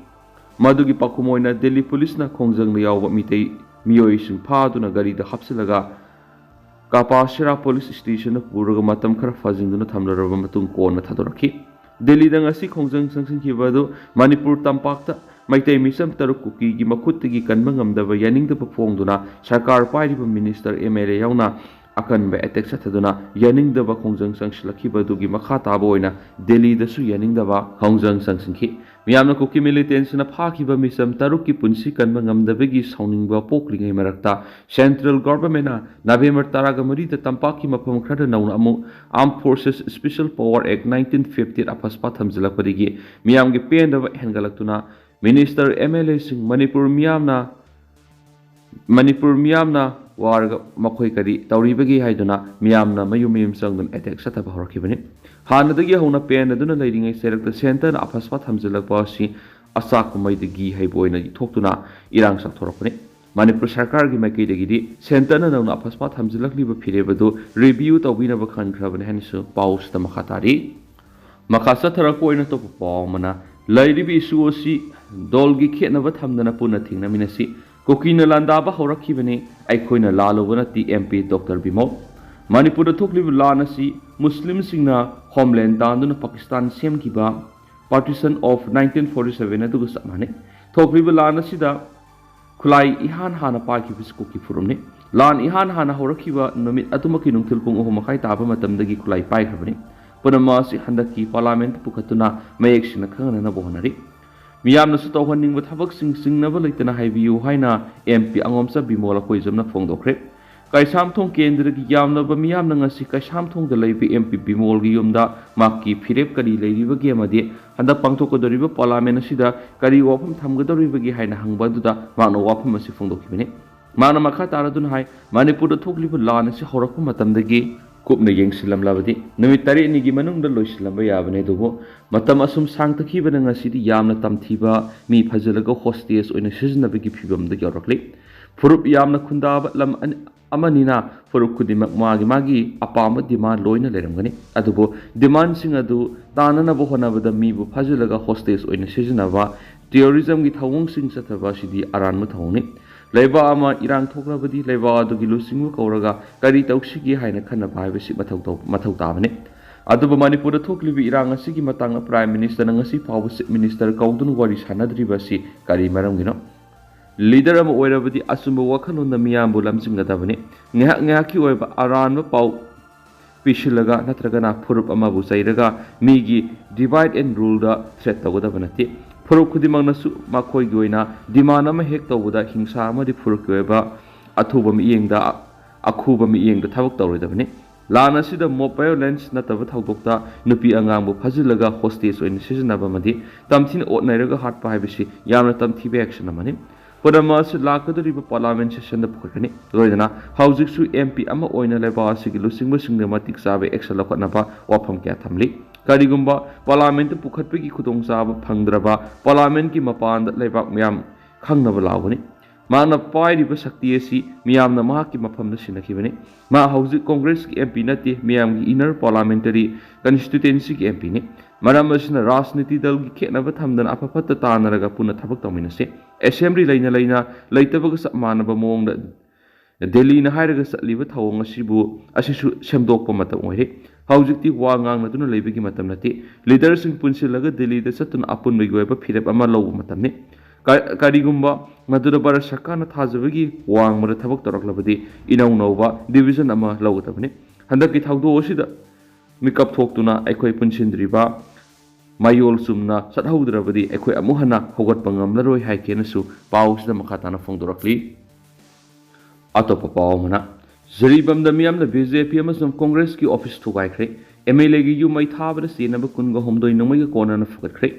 ꯃꯗꯨꯒꯤ ꯄꯥꯎꯈꯨꯝ ꯑꯣꯏꯅ ꯗꯤꯜꯂꯤ ꯄꯨꯂꯤꯁꯅ ꯈꯣꯡꯖꯪꯗ ꯌꯥꯎꯕ ꯃꯤꯇꯩ ꯃꯤꯑꯣꯏꯁꯤꯡ ꯐꯥꯗꯨꯅ ꯒꯥꯔꯤꯗ ꯍꯥꯞꯆꯤꯜꯂꯒ ꯀꯥꯄꯥꯁꯤꯔꯥ ꯄꯨꯂꯤꯁ ꯁ꯭ꯇꯦꯁꯟꯗ ꯄꯨꯔꯒ ꯃꯇꯝ ꯈꯔ ꯐꯥꯖꯤꯟꯗꯨꯅ ꯊꯝꯂꯔꯕ ꯃꯇꯨꯡ ꯀꯣꯟꯅ ꯊꯥꯗꯣꯔꯛꯈꯤ꯫ ꯗꯤꯜꯂꯤꯗ ꯉꯁꯤ ꯈꯣꯡꯖꯪ ꯆꯪꯁꯤꯟꯈꯤꯕ ꯑꯗꯨ ꯃꯅꯤꯄꯨꯔ ꯇꯝꯄꯥꯛꯇ ꯃꯩꯇꯩ ꯃꯤꯆꯝ ꯇꯔꯨꯛ ꯀꯨꯀꯤꯒꯤ ꯃꯈꯨꯠꯇꯒꯤ ꯀꯟꯕ ꯉꯝꯗꯕ ꯌꯥꯅꯤꯡꯗꯕ ꯐꯣꯡꯗꯨꯅ ꯁꯔꯀꯥꯔ ꯄꯥꯏꯔꯤꯕ ꯃꯤꯅꯤꯁꯇꯔ, ꯑꯦꯝ ꯑꯦꯜ ꯑꯦ ꯌꯥꯎꯅ ꯑꯀꯟꯕ ꯑꯦꯇꯦꯛ ꯆꯠꯊꯗꯨꯅ ꯌꯥꯅꯤꯡꯗꯕ ꯈꯣꯡꯖꯪ ꯆꯪꯁꯤꯜꯂꯛꯈꯤꯕ ꯑꯗꯨꯒꯤ ꯃꯈꯥ ꯇꯥꯕ ꯑꯣꯏꯅ ꯗꯤꯜꯂꯤꯗꯁꯨ ꯌꯥꯅꯤꯡꯗꯕ ꯈꯣꯡꯖꯪ ꯆꯪꯁꯤꯟꯈꯤ꯫ ꯃꯤꯌꯥꯝꯅ ꯀꯨꯀꯤ ꯃꯤꯂꯤꯇꯦꯟꯁꯤꯅ ꯐꯥꯈꯤꯕ ꯃꯤꯆꯝ ꯇꯔꯨꯛꯀꯤ ꯄꯨꯟꯁꯤ ꯀꯟꯕ ꯉꯝꯗꯕꯒꯤ ꯁꯥꯎꯅꯤꯡꯕ ꯄꯣꯛꯂꯤꯉꯩ ꯃꯔꯛꯇ ꯁꯦꯟꯇ꯭ꯔꯦꯜ ꯒꯣꯚꯔꯟꯃꯦꯟꯠꯅ ꯅꯕꯦꯝꯕꯔ ꯇꯔꯥꯒ ꯃꯔꯤꯗ ꯇꯝꯄꯥꯛꯀꯤ ꯃꯐꯝ ꯈꯔꯗ ꯅꯧꯅ ꯑꯃꯨꯛ Armed Forces Special Power Act nineteen fifty ꯑꯐꯁꯄꯥ ꯊꯝꯖꯤꯜꯂꯛꯄꯗꯒꯤ ꯃꯤꯌꯥꯝꯒꯤ ꯄꯦꯟꯗꯕ ꯍꯦꯟꯒꯠꯂꯛꯇꯨꯅ ꯃꯤꯅꯤꯁꯇꯔ, ꯑꯦꯝ ꯑꯦꯜ ꯑꯦꯁꯤꯡ ꯃꯅꯤꯄꯨꯔ ꯃꯤꯌꯥꯝꯅ ꯃꯅꯤꯄꯨꯔ ꯃꯤꯌꯥꯝꯅ ꯋꯥꯔꯒ ꯃꯈꯣꯏ ꯀꯔꯤ ꯇꯧꯔꯤꯕꯒꯦ ꯍꯥꯏꯗꯨꯅ ꯃꯤꯌꯥꯝꯅ ꯃꯌꯨꯝ ꯃꯌꯨꯝ ꯆꯪꯗꯨꯅ ꯑꯦꯇꯦꯛ ꯆꯠꯊꯕ ꯍꯧꯔꯛꯈꯤꯕꯅꯤ꯫ ꯍꯥꯟꯅꯗꯒꯤ ꯍꯧꯅ ꯄꯦꯟꯅꯗꯨꯅ ꯂꯩꯔꯤꯉꯩ ꯆꯩꯔꯛꯇ ꯁꯦꯟꯇꯔꯅ ꯑꯐꯁꯄꯥ ꯊꯝꯖꯤꯜꯂꯛꯄ ꯑꯁꯤ ꯑꯆꯥꯛꯄ ꯃꯩꯗꯒꯤ ꯍꯩꯕ ꯑꯣꯏꯅ ꯊꯣꯛꯇꯨꯅ ꯏꯔꯥꯡ ꯆꯥꯎꯊꯣꯔꯛꯄꯅꯤ꯫ ꯃꯅꯤꯄꯨꯔ ꯁꯔꯀꯥꯔꯒꯤ ꯃꯥꯏꯀꯩꯗꯒꯤꯗꯤ ꯁꯦꯟꯇꯔꯅ ꯅꯧꯅ ꯑꯐꯁꯄꯥ ꯊꯝꯖꯤꯜꯂꯛꯂꯤꯕ ꯐꯤꯔꯦꯞ ꯑꯗꯨ ꯔꯤꯚꯤꯌꯨ ꯇꯧꯕꯤꯅꯕ ꯈꯟꯈ꯭ꯔꯕꯅꯤ ꯍꯥꯏꯅꯁꯨ ꯄꯥꯎꯁꯤꯗ ꯃꯈꯥ ꯇꯥꯔꯤ꯫ ꯃꯈꯥ ꯆꯠꯊꯔꯛꯄ ꯑꯣꯏꯅ ꯑꯇꯣꯞꯄ ꯄꯥꯎ ꯑꯃꯅ, ꯂꯩꯔꯤꯕ ꯏꯁꯨ ꯑꯁꯤ ꯗꯣꯜꯒꯤ ꯈꯦꯠꯅꯕ ꯊꯝꯗꯅ ꯄꯨꯟꯅ ꯊꯦꯡꯅꯃꯤꯟꯅꯁꯤ꯫ ꯀꯨꯀꯤꯅ ꯂꯥꯟꯗꯥꯕ ꯍꯧꯔꯛꯈꯤꯕꯅꯤ, ꯑꯩꯈꯣꯏꯅ ꯂꯥꯜꯂꯨꯕ ꯅꯠꯇꯦ, ꯑꯦꯝ ꯄꯤ ꯗꯣꯛꯇꯔ ꯕꯤꯃꯣꯜ꯫ ꯃꯅꯤꯄꯨꯔꯗ ꯊꯣꯛꯂꯤꯕ ꯂꯥꯟ ꯑꯁꯤ ꯃꯨꯁꯂꯤꯝꯁꯤꯡꯅ ꯍꯣꯝꯂꯦꯟ ꯇꯥꯟꯗꯨꯅ ꯄꯥꯀꯤꯁꯇꯥꯟ ꯁꯦꯝꯈꯤꯕ Partition of nineteen forty seven ꯑꯗꯨꯒ ꯆꯞ ꯃꯥꯟꯅꯩ꯫ ꯊꯣꯛꯂꯤꯕ ꯂꯥꯟ ꯑꯁꯤꯗ ꯈꯨꯠꯂꯥꯏ ꯏꯍꯥꯟ ꯍꯥꯟꯅ ꯄꯥꯏꯈꯤꯕꯁꯤ ꯀꯨꯀꯤ ꯐꯨꯔꯨꯞꯅꯤ꯫ ꯂꯥꯟ ꯏꯍꯥꯟ ꯍꯥꯟꯅ ꯍꯧꯔꯛꯈꯤꯕ ꯅꯨꯃꯤꯠ ꯑꯗꯨꯃꯛꯀꯤ ꯅꯨꯡꯊꯤꯜ ꯄꯨꯡ ꯑꯍꯨꯝ ꯃꯈꯥꯏ ꯇꯥꯕ ꯃꯇꯝꯗꯒꯤ ꯈꯨꯠꯂꯥꯏ ꯄꯥꯏꯈ꯭ꯔꯕꯅꯤ꯫ ꯄꯨꯝꯅꯃꯛ ꯑꯁꯤ ꯍꯟꯗꯛꯀꯤ ꯄꯥꯔꯂꯥꯃꯦꯟꯠꯇ ꯄꯨꯈꯠꯇꯨꯅ ꯃꯌꯦꯛ ꯁꯦꯡꯅ ꯈꯪꯍꯟꯅꯕ ꯍꯣꯠꯅꯔꯤ꯫ ꯃꯤꯌꯥꯝꯅꯁꯨ ꯇꯧꯍꯟꯅꯤꯡꯕ ꯊꯕꯛꯁꯤꯡ ꯆꯤꯡꯅꯕ ꯂꯩꯇꯅ ꯍꯥꯏꯕꯤꯌꯨ ꯍꯥꯏꯅ ꯑꯦꯝ ꯄꯤ ꯑꯉꯣꯝꯆꯥ ꯕꯤꯃꯣꯜ ꯑꯩꯈꯣꯏꯖꯝꯅ ꯐꯣꯡꯗꯣꯛꯈ꯭ꯔꯦ꯫ ꯀꯩꯁꯥꯝꯊꯣꯡ ꯀꯦꯟꯗ꯭ꯔꯒꯤ ꯌꯥꯝꯂꯕ ꯃꯤꯌꯥꯝꯅ ꯉꯁꯤ ꯀꯩꯁꯥꯝꯊꯣꯡꯗ ꯂꯩꯕ ꯑꯦꯝ ꯄꯤ ꯕꯤꯃꯣꯜꯒꯤ ꯌꯨꯝꯗ ꯃꯍꯥꯛꯀꯤ ꯐꯤꯔꯦꯞ ꯀꯔꯤ ꯂꯩꯔꯤꯕꯒꯦ ꯑꯃꯗꯤ ꯍꯟꯗꯛ ꯄꯥꯡꯊꯣꯛꯀꯗꯧꯔꯤꯕ ꯄꯥꯔꯂꯥꯃꯦꯟ ꯑꯁꯤꯗ ꯀꯔꯤ ꯋꯥꯐꯝ ꯊꯝꯒꯗꯧꯔꯤꯕꯒꯦ ꯍꯥꯏꯅ ꯍꯪꯕ ꯑꯗꯨꯗ ꯃꯍꯥꯛꯅ ꯋꯥꯐꯝ ꯑꯁꯤ ꯐꯣꯡꯗꯣꯛꯈꯤꯕꯅꯤ꯫ ꯃꯍꯥꯛꯅ ꯃꯈꯥ ꯇꯥꯔꯗꯨꯅ ꯍꯥꯏ, ꯃꯅꯤꯄꯨꯔꯗ ꯊꯣꯛꯂꯤꯕ ꯂꯥꯟ ꯑꯁꯤ ꯍꯧꯔꯛꯄ ꯃꯇꯝꯗꯒꯤ ꯀꯨꯞꯅ ꯌꯦꯡꯁꯤꯜꯂꯝꯂꯕꯗꯤ ꯅꯨꯃꯤꯠ ꯇꯔꯦꯠꯅꯤꯒꯤ ꯃꯅꯨꯡꯗ ꯂꯣꯏꯁꯤꯜꯂꯝꯕ ꯌꯥꯕꯅꯤ, ꯑꯗꯨꯕꯨ ꯃꯇꯝ ꯑꯁꯨꯝ ꯁꯥꯡꯊꯈꯤꯕꯅ ꯉꯁꯤꯗꯤ ꯌꯥꯝꯅ ꯇꯝꯊꯤꯕ, ꯃꯤ ꯐꯥꯖꯤꯜꯂꯒ ꯍꯣꯁꯇꯦꯖ ꯑꯣꯏꯅ ꯁꯤꯖꯤꯟꯅꯕꯒꯤ ꯐꯤꯕꯝꯗ ꯌꯧꯔꯛꯂꯤ꯫ ꯐꯨꯔꯨꯞ ꯌꯥꯝꯅ ꯈꯨꯟꯗꯥꯕ ꯂꯝ ꯑꯅꯤ ꯑꯃꯅꯤꯅ ꯐꯨꯔꯨꯞ ꯈꯨꯗꯤꯡꯃꯛ ꯃꯥꯒꯤ ꯃꯥꯒꯤ ꯑꯄꯥꯝꯕ ꯗꯤꯃꯥꯟ ꯂꯣꯏꯅ ꯂꯩꯔꯝꯒꯅꯤ꯫ ꯑꯗꯨꯕꯨ ꯗꯤꯃꯥꯟꯁꯤꯡ ꯑꯗꯨ ꯇꯥꯅꯅꯕ ꯍꯣꯠꯅꯕꯗ ꯃꯤꯕꯨ ꯐꯥꯖꯤꯜꯂꯒ ꯍꯣꯁꯇꯦꯖ ꯑꯣꯏꯅ ꯁꯤꯖꯤꯟꯅꯕ, ꯇꯦꯔꯣꯔꯤꯖꯝꯒꯤ ꯊꯧꯑꯣꯡꯁꯤꯡ ꯆꯠꯊꯕ ꯑꯁꯤꯗꯤ ꯑꯔꯥꯟꯕ ꯊꯧꯑꯣꯡꯅꯤ꯫ ꯂꯩꯕꯥꯛ ꯑꯃ ꯏꯔꯥꯡ ꯊꯣꯛꯂꯕꯗꯤ ꯂꯩꯕꯥꯛ ꯑꯗꯨꯒꯤ ꯂꯨꯆꯤꯡꯕ ꯀꯧꯔꯒ ꯀꯔꯤ ꯇꯧꯁꯤꯒꯦ ꯍꯥꯏꯅ ꯈꯟꯅꯕ ꯍꯥꯏꯕꯁꯤ ꯃꯊꯧ ꯇꯧ-, ꯃꯊꯧ ꯇꯥꯕꯅꯤ꯫ ꯑꯗꯨꯕꯨ ꯃꯅꯤꯄꯨꯔꯗ ꯊꯣꯛꯂꯤꯕ ꯏꯔꯥꯡ ꯑꯁꯤꯒꯤ ꯃꯇꯥꯡꯗ ꯄ꯭ꯔꯥꯏꯝ ꯃꯤꯅꯤꯁꯇꯔꯅ ꯉꯁꯤ ꯐꯥꯎꯕ ꯆꯤꯐ ꯃꯤꯅꯤꯁꯇꯔ ꯀꯧꯗꯨꯅ ꯋꯥꯔꯤ ꯁꯥꯟꯅꯗ꯭ꯔꯤꯕ ꯑꯁꯤ ꯀꯔꯤ ꯃꯔꯝꯒꯤꯅꯣ? ꯂꯤꯗꯔ ꯑꯃ ꯑꯣꯏꯔꯕꯗꯤ ꯑꯆꯨꯝꯕ ꯋꯥꯈꯜꯂꯣꯟꯗ ꯃꯤꯌꯥꯝꯕꯨ ꯂꯝꯖꯤꯡꯒꯗꯕꯅꯤ꯫ ꯉꯥꯏꯍꯥꯛ ꯉꯥꯏꯍꯥꯛꯀꯤ ꯑꯣꯏꯕ ꯑꯔꯥꯟꯕ ꯄꯥꯎ ꯄꯤꯁꯤꯜꯂꯒ ꯅꯠꯇ꯭ꯔꯒꯅ ꯐꯨꯔꯨꯞ ꯑꯃꯕꯨ ꯆꯩꯔꯒ ꯃꯤꯒꯤ divide and ruleꯗ threat ꯇꯧꯒꯗꯕ ꯅꯠꯇꯦ꯫ ꯐꯨꯔꯨꯞ ꯈꯨꯗꯤꯡꯃꯛꯅꯁꯨ ꯃꯈꯣꯏꯒꯤ ꯑꯣꯏꯅ ꯗꯤꯃꯥꯟ ꯑꯃ ꯍꯦꯛ ꯇꯧꯕꯗ ꯍꯤꯡꯁꯥ ꯑꯃꯗꯤ ꯐꯨꯔꯨꯞꯀꯤ ꯑꯣꯏꯕ ꯑꯊꯨꯕ ꯃꯤꯠꯌꯦꯡꯗ, ꯑꯈꯨꯕ ꯃꯤꯠꯌꯦꯡꯗ ꯊꯕꯛ ꯇꯧꯔꯣꯏꯗꯕꯅꯤ꯫ ꯂꯥꯟ ꯑꯁꯤꯗ mob violence ꯅꯠꯇꯕ ꯊꯧꯗꯣꯛꯇ ꯅꯨꯄꯤ ꯑꯉꯥꯡꯕꯨ ꯐꯥꯖꯤꯜꯂꯒ ꯍꯣꯁꯇꯦꯖ ꯑꯣꯏꯅ ꯁꯤꯖꯤꯟꯅꯕ ꯑꯃꯗꯤ ꯇꯝꯊꯤꯅ ꯑꯣꯠꯅꯔꯒ ꯍꯥꯠꯄ ꯍꯥꯏꯕꯁꯤ ꯌꯥꯝꯅ ꯇꯝꯊꯤꯕ action ꯑꯃꯅꯤ꯫ ꯄꯨꯝꯅꯃꯛ ꯑꯁꯤ ꯂꯥꯛꯀꯗꯧꯔꯤꯕ ꯄꯥꯔꯂꯥꯃꯦꯟ ꯁꯦꯁꯟꯗ ꯄꯨꯈꯠꯀꯅꯤ꯫ ꯂꯣꯏꯅꯅ ꯍꯧꯖꯤꯛꯁꯨ ꯑꯦꯝ ꯄꯤ ꯑꯃ ꯑꯣꯏꯅ ꯂꯩꯕꯥꯛ ꯑꯁꯤꯒꯤ ꯂꯨꯆꯤꯡꯕꯁꯤꯡꯗ ꯃꯇꯤꯛ ꯆꯥꯕ action ꯂꯧꯈꯠꯅꯕ ꯋꯥꯐꯝ ꯀꯌꯥ ꯊꯝꯂꯤ꯫ ꯀꯔꯤꯒꯨꯝꯕ ꯄꯥꯔꯂꯥꯃꯦꯟꯇ ꯄꯨꯈꯠꯄꯒꯤ ꯈꯨꯗꯣꯡꯆꯥꯕ ꯐꯪꯗ꯭ꯔꯕ ꯄꯥꯔꯂꯥꯃꯦꯟꯀꯤ ꯃꯄꯥꯟꯗ ꯂꯩꯕꯥꯛ ꯃꯤꯌꯥꯝ ꯈꯪꯅꯕ ꯂꯥꯎꯒꯅꯤ꯫ ꯃꯍꯥꯛꯅ ꯄꯥꯏꯔꯤꯕ ꯁꯛꯇꯤ ꯑꯁꯤ ꯃꯤꯌꯥꯝꯅ ꯃꯍꯥꯛꯀꯤ ꯃꯐꯝꯗ ꯁꯤꯟꯅꯈꯤꯕꯅꯤ꯫ ꯃꯍꯥꯛ ꯍꯧꯖꯤꯛ ꯀꯣꯡꯒ꯭ꯔꯦꯁꯀꯤ ꯑꯦꯝ ꯄꯤ ꯅꯠꯇꯦ, ꯃꯤꯌꯥꯝꯒꯤ inner parliamentary constituencyꯒꯤ ꯑꯦꯝ ꯄꯤꯅꯤ꯫ ꯃꯔꯝ ꯑꯁꯤꯅ ꯔꯥꯖꯅꯤꯇꯤ ꯗꯜꯒꯤ ꯈꯦꯠꯅꯕ ꯊꯝꯗꯅ ꯑꯐ ꯐꯠꯇ ꯇꯥꯟꯅꯔꯒ ꯄꯨꯟꯅ ꯊꯕꯛ ꯇꯧꯃꯤꯟꯅꯁꯤ꯫ ꯑꯦꯁꯦꯝꯕ꯭ꯂꯤ ꯂꯩꯅ ꯂꯩꯅ ꯂꯩꯇꯕꯒ ꯆꯞ ꯃꯥꯟꯅꯕ ꯃꯑꯣꯡꯗ ꯗꯦꯜꯂꯤꯅ ꯍꯥꯏꯔꯒ ꯆꯠꯂꯤꯕ ꯊꯧꯑꯣꯡ ꯑꯁꯤꯕꯨ, ꯑꯁꯤꯁꯨ ꯁꯦꯝꯗꯣꯛꯄ ꯃꯇꯝ ꯑꯣꯏꯔꯦ꯫ ꯍꯧꯖꯤꯛꯇꯤ ꯋꯥ ꯉꯥꯡꯅꯗꯨꯅ ꯂꯩꯕꯒꯤ ꯃꯇꯝ ꯅꯠꯇꯦ꯫ ꯂꯤꯗꯔꯁꯤꯡ ꯄꯨꯟꯁꯤꯜꯂꯒ ꯗꯦꯜꯂꯤꯗ ꯆꯠꯇꯨꯅ ꯑꯄꯨꯟꯕꯒꯤ ꯑꯣꯏꯕ ꯐꯤꯔꯦꯞ ꯑꯃ ꯂꯧꯕ ꯃꯇꯝꯅꯤ꯫ ꯀ-, ꯀꯔꯤꯒꯨꯝꯕ ꯃꯗꯨꯗ ꯚꯥꯔꯠ ꯁꯔꯀꯥꯔꯅ ꯊꯥꯖꯕꯒꯤ ꯋꯥꯡꯃꯗ ꯊꯕꯛ ꯇꯧꯔꯛꯂꯕꯗꯤ ꯏꯅꯧ ꯅꯧꯕ ꯗꯤꯕꯤꯖꯟ ꯑꯃ ꯂꯧꯒꯗꯕꯅꯤ꯫ ꯍꯟꯗꯛꯀꯤ ꯊꯧꯗꯣꯛ ꯑꯁꯤꯗ ꯃꯤꯀꯞ ꯊꯣꯛꯇꯨꯅ ꯑꯩꯈꯣꯏ ꯄꯨꯟꯁꯤꯟꯗ꯭ꯔꯤꯕ ꯃꯌꯣꯜ ꯆꯨꯝꯅ ꯆꯠꯍꯧꯗ꯭ꯔꯕꯗꯤ ꯑꯩꯈꯣꯏ ꯑꯃꯨꯛ ꯍꯟꯅ ꯍꯧꯒꯠꯄ ꯉꯝꯂꯔꯣꯏ ꯍꯥꯏꯈꯤꯅꯁꯨ ꯄꯥꯎꯁꯤꯗ ꯃꯈꯥ ꯇꯥꯅ ꯐꯣꯡꯗꯣꯔꯛꯂꯤ꯫ ꯑꯇꯣꯞꯄ ꯄꯥꯎ ꯑꯃꯅ, ꯖꯤꯔꯤꯕꯥꯝꯗ ꯃꯤꯌꯥꯝꯅ ꯕꯤ ꯖꯦ ꯄꯤ ꯑꯃꯁꯨꯡ ꯀꯣꯡꯒ꯭ꯔꯦꯁꯀꯤ ꯑꯣꯐꯤꯁ ꯊꯨꯒꯥꯏꯈ꯭ꯔꯦ꯫ ꯑꯦꯝ ꯑꯦꯜ ꯑꯦꯒꯤ ꯌꯨꯝ ꯃꯩ ꯊꯥꯕꯗ ꯆꯦꯟꯅꯕ ꯀꯨꯟꯒ ꯍꯨꯝꯗꯣꯏ ꯅꯣꯡꯃꯩꯒ ꯀꯣꯟꯅꯅ ꯐꯨꯒꯠꯈ꯭ꯔꯦ꯫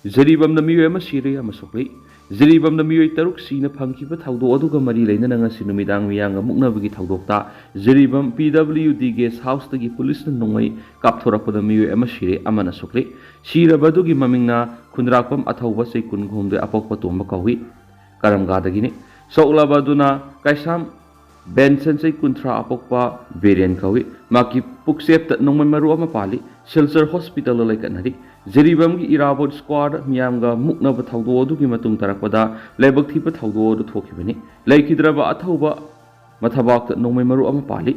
ꯖꯤꯔꯤꯕꯥꯝꯗ ꯃꯤꯑꯣꯏ ꯑꯃ ꯁꯤꯔꯦ ꯑꯃ ꯁꯣꯛꯂꯦ꯫ ꯖꯤꯔꯤꯕꯥꯝꯗ ꯃꯤꯑꯣꯏ ꯇꯔꯨꯛ ꯁꯤꯅ ꯐꯪꯈꯤꯕ ꯊꯧꯗꯣꯛ ꯑꯗꯨꯒ ꯃꯔꯤ ꯂꯩꯅꯅ ꯉꯁꯤ ꯅꯨꯃꯤꯗꯥꯡ ꯃꯤꯌꯥꯝꯒ ꯃꯨꯛꯅꯕꯒꯤ ꯊꯧꯗꯣꯛꯇ ꯖꯤꯔꯤꯕꯥꯝ ꯄꯤ ꯗꯕ꯭ꯂꯤꯎ ꯗꯤ ꯒꯦꯁ ꯍꯥꯎꯁꯇꯒꯤ ꯄꯨꯂꯤꯁꯅ ꯅꯣꯡꯃꯩ ꯀꯥꯞꯊꯣꯔꯛꯄꯗ ꯃꯤꯑꯣꯏ ꯑꯃ ꯁꯤꯔꯦ, ꯑꯃꯅ ꯁꯣꯛꯂꯦ꯫ ꯁꯤꯔꯕ ꯑꯗꯨꯒꯤ ꯃꯃꯤꯡꯅ ꯈꯨꯟꯗ꯭ꯔꯥꯛꯄꯝ ꯑꯊꯧꯕ, ꯆꯍꯤ ꯀꯨꯟꯍꯨꯝꯗꯣꯏ, ꯑꯄꯣꯛꯄ ꯇꯣꯝꯕ ꯀꯧꯏ꯫ ꯀꯔꯝꯒꯥꯗꯒꯤꯅꯤ꯫ ꯁꯣꯛꯂꯕ ꯑꯗꯨꯅ ꯀꯩꯁꯥꯝ ꯕꯦꯟꯁꯟ, ꯆꯍꯤ ꯀꯨꯟꯊ꯭ꯔꯥ, ꯑꯄꯣꯛꯄ ꯕꯤꯔꯦꯟ ꯀꯧꯏ꯫ ꯃꯍꯥꯛꯀꯤ ꯄꯨꯛꯆꯦꯞꯇ ꯅꯣꯡꯃꯩ ꯃꯔꯨ ꯑꯃ ꯄꯥꯜꯂꯤ꯫ ꯁꯤꯜꯆꯔ ꯍꯣꯁꯄꯤꯇꯥꯜꯗ ꯂꯩꯈꯠꯅꯔꯤ꯫ ꯖꯤꯔꯤꯕꯥꯝꯒꯤ ꯏꯔꯥꯕꯣꯠ ꯁ꯭ꯀ꯭ꯋꯥꯔꯗ ꯃꯤꯌꯥꯝꯒ ꯃꯨꯛꯅꯕ ꯊꯧꯗꯣꯛ ꯑꯗꯨꯒꯤ ꯃꯇꯨꯡ ꯇꯥꯔꯛꯄꯗ ꯂꯥꯏꯕꯛ ꯊꯤꯕ ꯊꯧꯗꯣꯛ ꯑꯗꯨ ꯊꯣꯛꯈꯤꯕꯅꯤ꯫ ꯂꯩꯈꯤꯗ꯭ꯔꯕ ꯑꯊꯧꯕ ꯃꯊꯕꯥꯛꯇ ꯅꯣꯡꯃꯩ ꯃꯔꯨ ꯑꯃ ꯄꯥꯜꯂꯤ꯫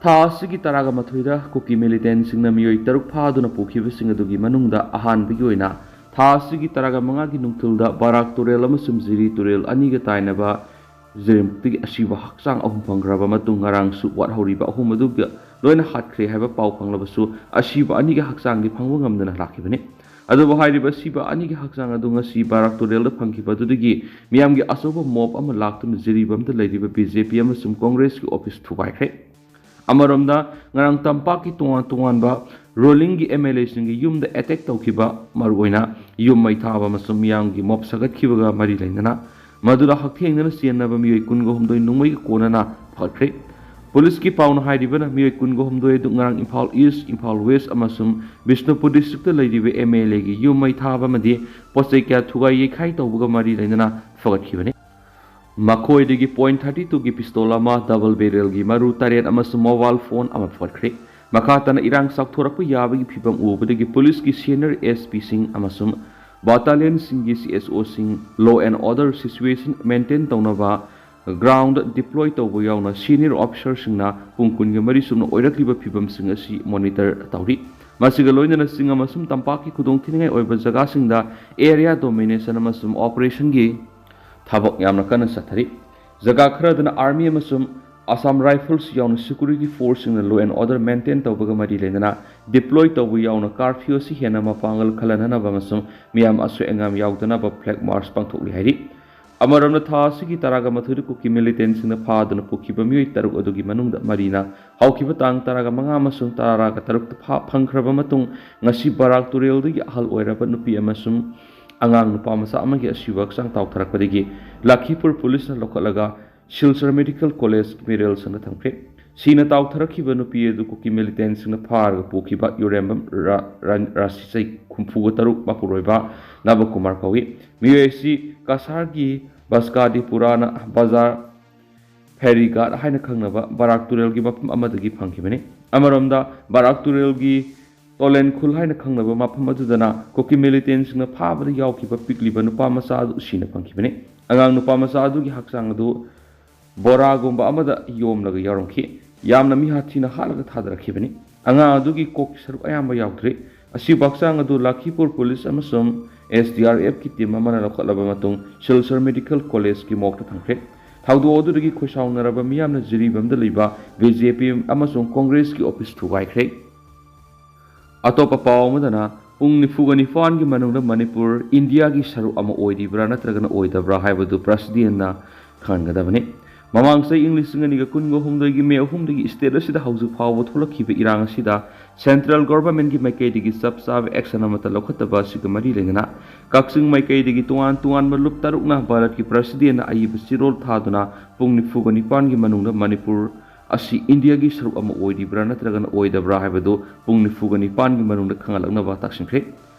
ꯊꯥ ꯑꯁꯤꯒꯤ ꯇꯔꯥꯒ ꯃꯥꯊꯣꯏꯗ ꯀꯨꯀꯤ ꯃꯤꯂꯤꯇꯦꯟꯁꯤꯡꯅ ꯃꯤꯑꯣꯏ ꯇꯔꯨꯛ ꯐꯥꯗꯨꯅ ꯄꯨꯈꯤꯕꯁꯤꯡ ꯑꯗꯨꯒꯤ ꯃꯅꯨꯡꯗ ꯑꯍꯥꯟꯕꯒꯤ ꯑꯣꯏꯅ ꯊꯥ ꯑꯁꯤꯒꯤ ꯇꯔꯥꯒ ꯃꯉꯥꯒꯤ ꯅꯨꯡꯊꯤꯜꯗ ꯕꯥꯔꯥꯛ ꯇꯨꯔꯦꯜ ꯑꯃꯁꯨꯡ ꯖꯤꯔꯤ ꯇꯨꯔꯦꯜ ꯑꯅꯤꯒ ꯇꯥꯏꯅꯕ ꯖꯤꯔꯤꯝꯇꯒꯤ ꯑꯁꯤꯕ ꯍꯛꯆꯥꯡ ꯑꯍꯨꯝ ꯐꯪꯈ꯭ꯔꯕ ꯃꯇꯨꯡ ꯉꯔꯥꯡꯁꯨ ꯋꯥꯠꯍꯧꯔꯤꯕ ꯑꯍꯨꯝ ꯑꯗꯨꯒ ꯂꯣꯏꯅ ꯍꯥꯠꯈ꯭ꯔꯦ ꯍꯥꯏꯕ ꯄꯥꯎ ꯐꯪꯂꯕꯁꯨ ꯑꯁꯤꯕ ꯑꯅꯤꯒꯤ ꯍꯛꯆꯥꯡꯗꯤ ꯐꯪꯕ ꯉꯝꯗꯅ ꯂꯥꯛꯈꯤꯕꯅꯤ꯫ ꯑꯗꯨꯕꯨ ꯍꯥꯏꯔꯤꯕ ꯑꯁꯤꯕ ꯑꯅꯤꯒꯤ ꯍꯛꯆꯥꯡ ꯑꯗꯨ ꯉꯁꯤ ꯕꯥꯔꯥꯛ ꯇꯨꯔꯦꯜꯗ ꯐꯪꯈꯤꯕ ꯑꯗꯨꯗꯒꯤ ꯃꯤꯌꯥꯝꯒꯤ ꯑꯆꯧꯕ ꯃꯣꯞ ꯑꯃ ꯂꯥꯛꯇꯨꯅ ꯖꯤꯔꯤꯕꯥꯝꯗ ꯂꯩꯔꯤꯕ ꯕꯤ ꯖꯦ ꯄꯤ ꯑꯃꯁꯨꯡ ꯀꯣꯡꯒ꯭ꯔꯦꯁꯀꯤ ꯑꯣꯐꯤꯁ ꯊꯨꯒꯥꯏꯈ꯭ꯔꯦ꯫ ꯑꯃꯔꯣꯝꯗ, ꯉꯔꯥꯡ ꯇꯝꯄꯥꯛꯀꯤ ꯇꯣꯉꯥꯟ ꯇꯣꯉꯥꯟꯕ ꯔꯨꯂꯤꯡꯒꯤ ꯑꯦꯝ ꯑꯦꯜ ꯑꯦꯁꯤꯡꯒꯤ ꯌꯨꯝꯗ ꯑꯦꯇꯦꯛ ꯇꯧꯈꯤꯕ, ꯃꯔꯨꯑꯣꯏꯅ ꯌꯨꯝ ꯃꯩ ꯊꯥꯕ ꯑꯃꯁꯨꯡ ꯃꯤꯌꯥꯝꯒꯤ ꯃꯣꯞ ꯁꯥꯒꯠꯈꯤꯕꯒ ꯃꯔꯤ ꯂꯩꯅꯅ ꯃꯗꯨꯗ ꯍꯛꯊꯦꯡꯅꯅ ꯆꯦꯟꯅꯕ ꯃꯤꯑꯣꯏ ꯀꯨꯟꯒ ꯍꯨꯝꯗꯣꯏ ꯅꯣꯡꯃꯩꯒ ꯀꯣꯟꯅꯅ ꯐꯒꯠꯈ꯭ꯔꯦ꯫ ꯄꯨꯂꯤꯁꯀꯤ ꯄꯥꯎꯅ ꯍꯥꯏꯔꯤꯕꯅ ꯃꯤꯑꯣꯏ ꯀꯨꯟꯒ ꯍꯨꯝꯗꯣꯏ ꯑꯗꯨ ꯉꯔꯥꯡ ꯏꯝꯐꯥꯜ ꯏꯁ, ꯏꯝꯐꯥꯜ ꯋꯦꯁ ꯑꯃꯁꯨꯡ ꯕꯤꯁꯅꯨꯄꯨꯔ ꯗꯤꯁꯇ꯭ꯔꯤꯛꯇ ꯂꯩꯔꯤꯕ ꯑꯦꯝ ꯑꯦꯜ ꯑꯦꯒꯤ ꯌꯨꯝ ꯃꯩ ꯊꯥꯕ ꯑꯃꯗꯤ ꯄꯣꯠ ꯆꯩ ꯀꯌꯥ ꯊꯨꯒꯥꯏ ꯌꯩꯈꯥꯏ ꯇꯧꯕꯒ ꯃꯔꯤ ꯂꯩꯅꯅ ꯐꯒꯠꯈꯤꯕꯅꯤ꯫ ꯃꯈꯣꯏꯗꯒꯤ ꯄꯣꯏꯟ ꯊꯥꯔꯇꯤ ꯇꯨꯒꯤ ꯄꯤꯁꯇꯣꯜ ꯑꯃ, ꯗꯕꯜ ꯕꯦꯔꯦꯜꯒꯤ ꯃꯔꯨ ꯇꯔꯦꯠ ꯑꯃꯁꯨꯡ ꯃꯣꯕꯥꯏꯜ ꯐꯣꯟ ꯑꯃ ꯐꯒꯠꯈ꯭ꯔꯦ꯫ ꯃꯈꯥ ꯇꯥꯅ ꯏꯔꯥꯡ ꯆꯥꯎꯊꯣꯔꯛꯄ ꯌꯥꯕꯒꯤ ꯐꯤꯚꯝ ꯎꯕꯗꯒꯤ ꯄꯨꯂꯤꯁꯀꯤ ꯁꯦꯅꯤꯌꯔ ꯑꯦꯁ ꯄꯤꯁꯤꯡ ꯑꯃꯁꯨꯡ ꯕꯥꯇꯥꯂꯤꯌꯟꯁꯤꯡꯒꯤ ꯁꯤ ꯑꯦꯁ ꯑꯣꯁꯤꯡ law and order situation maintain ꯇꯧꯅꯕ ꯒ꯭ꯔꯥꯎꯟꯗ ꯗꯤꯄ꯭ꯂꯣꯏ ꯇꯧꯕ ꯌꯥꯎꯅ ꯁꯦꯅꯤꯌꯔ ꯑꯣꯐꯤꯁꯥꯔꯁꯤꯡꯅ ꯄꯨꯡ ꯀꯨꯟꯒ ꯃꯔꯤ ꯆꯨꯞꯅ ꯑꯣꯏꯔꯛꯂꯤꯕ ꯐꯤꯚꯝꯁꯤꯡ ꯑꯁꯤ ꯃꯣꯅꯤꯇꯔ ꯇꯧꯔꯤ꯫ ꯃꯁꯤꯒ ꯂꯣꯏꯅꯅ ꯆꯤꯡ ꯑꯃꯁꯨꯡ ꯇꯝꯄꯥꯛꯀꯤ ꯈꯨꯗꯣꯡꯊꯤꯅꯤꯡꯉꯥꯏ ꯑꯣꯏꯕ ꯖꯒꯥꯁꯤꯡꯗ area domination ꯑꯃꯁꯨꯡ operationꯒꯤ ꯊꯕꯛ ꯌꯥꯝꯅ ꯀꯟꯅ ꯆꯠꯊꯔꯤ꯫ ꯖꯒꯥ ꯈꯔꯗꯅ army ꯑꯃꯁꯨꯡ Assam Rifles ꯌꯥꯎꯅ security forceꯁꯤꯡꯅ law and order maintain ꯇꯧꯕꯒ ꯃꯔꯤ ꯂꯩꯅꯅ deploy ꯇꯧꯕ ꯌꯥꯎꯅ curfew ꯑꯁꯤ ꯍꯦꯟꯅ ꯃꯄꯥꯡꯒꯜ ꯀꯜꯍꯟꯅꯅꯕ ꯑꯃꯁꯨꯡ ꯃꯤꯌꯥꯝ ꯑꯁꯣꯏ ꯑꯉꯥꯝ ꯌꯥꯎꯗꯅꯕ flag march ꯄꯥꯡꯊꯣꯛꯂꯤ ꯍꯥꯏꯔꯤ꯫ ꯑꯃꯔꯣꯝꯗ, ꯊꯥ ꯑꯁꯤꯒꯤ ꯇꯔꯥꯒ ꯃꯥꯊꯣꯏꯗ ꯀꯨꯀꯤ militantꯁꯤꯡꯅ ꯐꯥꯗꯨꯅ ꯄꯨꯈꯤꯕ ꯃꯤꯑꯣꯏ ꯇꯔꯨꯛ ꯑꯗꯨꯒꯤ ꯃꯅꯨꯡꯗ ꯃꯔꯤꯅ ꯍꯧꯈꯤꯕ ꯇꯥꯡ ꯇꯔꯥꯒ ꯃꯉꯥ ꯑꯃꯁꯨꯡ ꯇꯔꯥꯒ ꯇꯔꯨꯛꯇ ꯐꯥ-, ꯐꯪꯈ꯭ꯔꯕ ꯃꯇꯨꯡ, ꯉꯁꯤ ꯕꯔꯥꯛ ꯇꯨꯔꯦꯜꯗꯒꯤ ꯑꯍꯜ ꯑꯣꯏꯔꯕ ꯅꯨꯄꯤ ꯑꯃꯁꯨꯡ ꯑꯉꯥꯡ ꯅꯨꯄꯥ ꯃꯆꯥ ꯑꯃꯒꯤ ꯑꯁꯤꯕ ꯍꯛꯆꯥꯡ ꯇꯥꯎꯊꯔꯛꯄꯗꯒꯤ ꯂꯈꯤꯄꯨꯔ ꯄꯨꯂꯤꯁꯅ ꯂꯧꯈꯠꯂꯒ ꯁꯤꯜꯆꯔ ꯃꯦꯗꯤꯀꯦꯜ ꯀꯣꯂꯦꯖ ꯃꯦꯔꯦꯜ ꯁꯪꯗ ꯊꯝꯈ꯭ꯔꯦ꯫ ꯁꯤꯅ ꯇꯥꯎꯊꯔꯛꯈꯤꯕ ꯅꯨꯄꯤ ꯑꯗꯨ ꯀꯨꯀꯤ militantꯁꯤꯡꯅ ꯐꯥꯔꯒ ꯄꯨꯈꯤꯕ ꯌꯨꯔꯦꯝꯕꯝ ꯔꯥ-, ꯔꯥ-, ꯔꯥꯁꯤ ꯆꯍꯤ ꯍꯨꯝꯐꯨꯒ ꯇꯔꯨꯛ ꯃꯄꯨꯔꯣꯏꯕ ꯅꯕꯀꯨꯃꯥꯔ ꯀꯧꯏ꯫ ꯃꯤꯑꯣꯏ ꯑꯁꯤ ꯀꯁꯥꯔꯒꯤ ꯕꯁꯀꯥꯗꯤ ꯄꯨꯔꯥꯅ ꯕꯖꯥꯔ ꯐꯦꯔꯤꯒꯥꯠ ꯍꯥꯏꯅ ꯈꯪꯅꯕ ꯕꯔꯥꯛ ꯇꯨꯔꯦꯜꯒꯤ ꯃꯐꯝ ꯑꯃꯗꯒꯤ ꯐꯪꯈꯤꯕꯅꯤ꯫ ꯑꯃꯔꯣꯝꯗ, ꯕꯔꯥꯛ ꯇꯨꯔꯦꯜꯒꯤ ꯇꯣꯂꯦꯟ ꯈꯨꯜ ꯍꯥꯏꯅ ꯈꯪꯅꯕ ꯃꯐꯝ ꯑꯗꯨꯗꯅ ꯀꯨꯀꯤ militantꯁꯤꯡꯅ ꯐꯥꯕꯗ ꯌꯥꯎꯈꯤꯕ ꯄꯤꯛꯂꯤꯕ ꯅꯨꯄꯥ ꯃꯆꯥ ꯑꯗꯨ ꯁꯤꯅ ꯐꯪꯈꯤꯕꯅꯤ꯫ ꯑꯉꯥꯡ ꯅꯨꯄꯥ ꯃꯆꯥ ꯑꯗꯨꯒꯤ ꯍꯛꯆꯥꯡ ꯑꯗꯨ ꯕꯣꯔꯥꯒꯨꯝꯕ ꯑꯃꯗ ꯌꯣꯝꯂꯒ ꯌꯥꯎꯔꯝꯈꯤ꯫ ꯌꯥꯝꯅ ꯃꯤꯍꯥꯠꯊꯤꯅ ꯍꯥꯠꯂꯒ ꯊꯥꯗꯔꯛꯈꯤꯕꯅꯤ꯫ ꯑꯉꯥꯡ ꯑꯗꯨꯒꯤ ꯀꯣꯛꯀꯤ ꯁꯔꯨꯛ ꯑꯌꯥꯝꯕ ꯌꯥꯎꯗ꯭ꯔꯤ꯫ ꯑꯁꯤꯕ ꯍꯛꯆꯥꯡ ꯑꯗꯨ ꯂꯈꯤꯄꯨꯔ ꯄꯨꯂꯤꯁ ꯑꯃꯁꯨꯡ SDRFꯀꯤ team ꯑꯃꯅ ꯂꯧꯈꯠꯂꯕ ꯃꯇꯨꯡ ꯁꯤꯜꯆꯔ ꯃꯦꯗꯤꯀꯦꯜ ꯀꯣꯂꯦꯖꯀꯤ morgueꯇ ꯊꯝꯈ꯭ꯔꯦ꯫ ꯊꯧꯗꯣꯛ ꯑꯗꯨꯗꯒꯤ ꯈꯣꯏꯁꯥꯎꯅꯔꯕ ꯃꯤꯌꯥꯝꯅ ꯖꯤꯔꯤꯕꯥꯝꯗ ꯂꯩꯕ BJP ꯑꯃꯁꯨꯡ ꯀꯣꯡꯒ꯭ꯔꯦꯁꯀꯤ office ꯊꯨꯒꯥꯏꯈ꯭ꯔꯦ꯫ ꯑꯇꯣꯞꯄ ꯄꯥꯎ ꯑꯃꯗꯅ, ꯄꯨꯡ ꯅꯤꯐꯨꯒ ꯅꯤꯄꯥꯟꯒꯤ ꯃꯅꯨꯡꯗ ꯃꯅꯤꯄꯨꯔ ꯏꯟꯗꯤꯌꯥꯒꯤ ꯁꯔꯨꯛ ꯑꯃ ꯑꯣꯏꯔꯤꯕ꯭ꯔꯥ ꯅꯠꯇ꯭ꯔꯒꯅ ꯑꯣꯏꯗꯕ꯭ꯔꯥ ꯍꯥꯏꯕꯗꯨ presidentꯅ ꯈꯪꯍꯟꯒꯗꯕꯅꯤ꯫ ꯃꯃꯥꯡ ꯆꯍꯤ ꯏꯪ ꯂꯤꯁꯤꯡ ꯑꯅꯤꯒ ꯀꯨꯟꯒ ꯍꯨꯝꯗꯣꯏꯒꯤ May ꯑꯍꯨꯝꯗꯒꯤ state ꯑꯁꯤꯗ ꯍꯧꯖꯤꯛ ꯐꯥꯎꯕ ꯊꯣꯛꯂꯛꯈꯤꯕ ꯏꯔꯥꯡ ꯑꯁꯤꯗ central governmentꯀꯤ ꯃꯥꯏꯀꯩꯗꯒꯤ ꯆꯞ ꯆꯥꯕ action ꯑꯃꯠꯇ ꯂꯧꯈꯠꯇꯕ ꯑꯁꯤꯒ ꯃꯔꯤ ꯂꯩꯅꯅ ꯀꯛꯆꯤꯡ ꯃꯥꯏꯀꯩꯗꯒꯤ ꯇꯣꯉꯥꯟ ꯇꯣꯉꯥꯟꯕ ꯂꯨꯞ ꯇꯔꯨꯛꯅ ꯚꯥꯔꯠꯀꯤ presidentꯅ ꯑꯏꯕ ꯆꯦꯔꯣꯜ ꯊꯥꯗꯨꯅ ꯄꯨꯡ ꯅꯤꯐꯨꯒ ꯅꯤꯄꯥꯟꯒꯤ ꯃꯅꯨꯡꯗ ꯃꯅꯤꯄꯨꯔ ꯑꯁꯤ ꯏꯟꯗꯤꯌꯥꯒꯤ ꯁꯔꯨꯛ ꯑꯃ ꯑꯣꯏꯔꯤꯕ꯭ꯔꯥ ꯅꯠꯇ꯭ꯔꯒꯅ ꯑꯣꯏꯗꯕ꯭ꯔꯥ ꯍꯥꯏꯕꯗꯨ ꯄꯨꯡ ꯅꯤꯐꯨꯒ ꯅꯤꯄꯥꯟꯒꯤ ꯃꯅꯨꯡꯗ ꯈꯪꯍꯜꯂꯛꯅꯕ ꯇꯥꯛꯁꯤꯟꯈ꯭ꯔꯦ꯫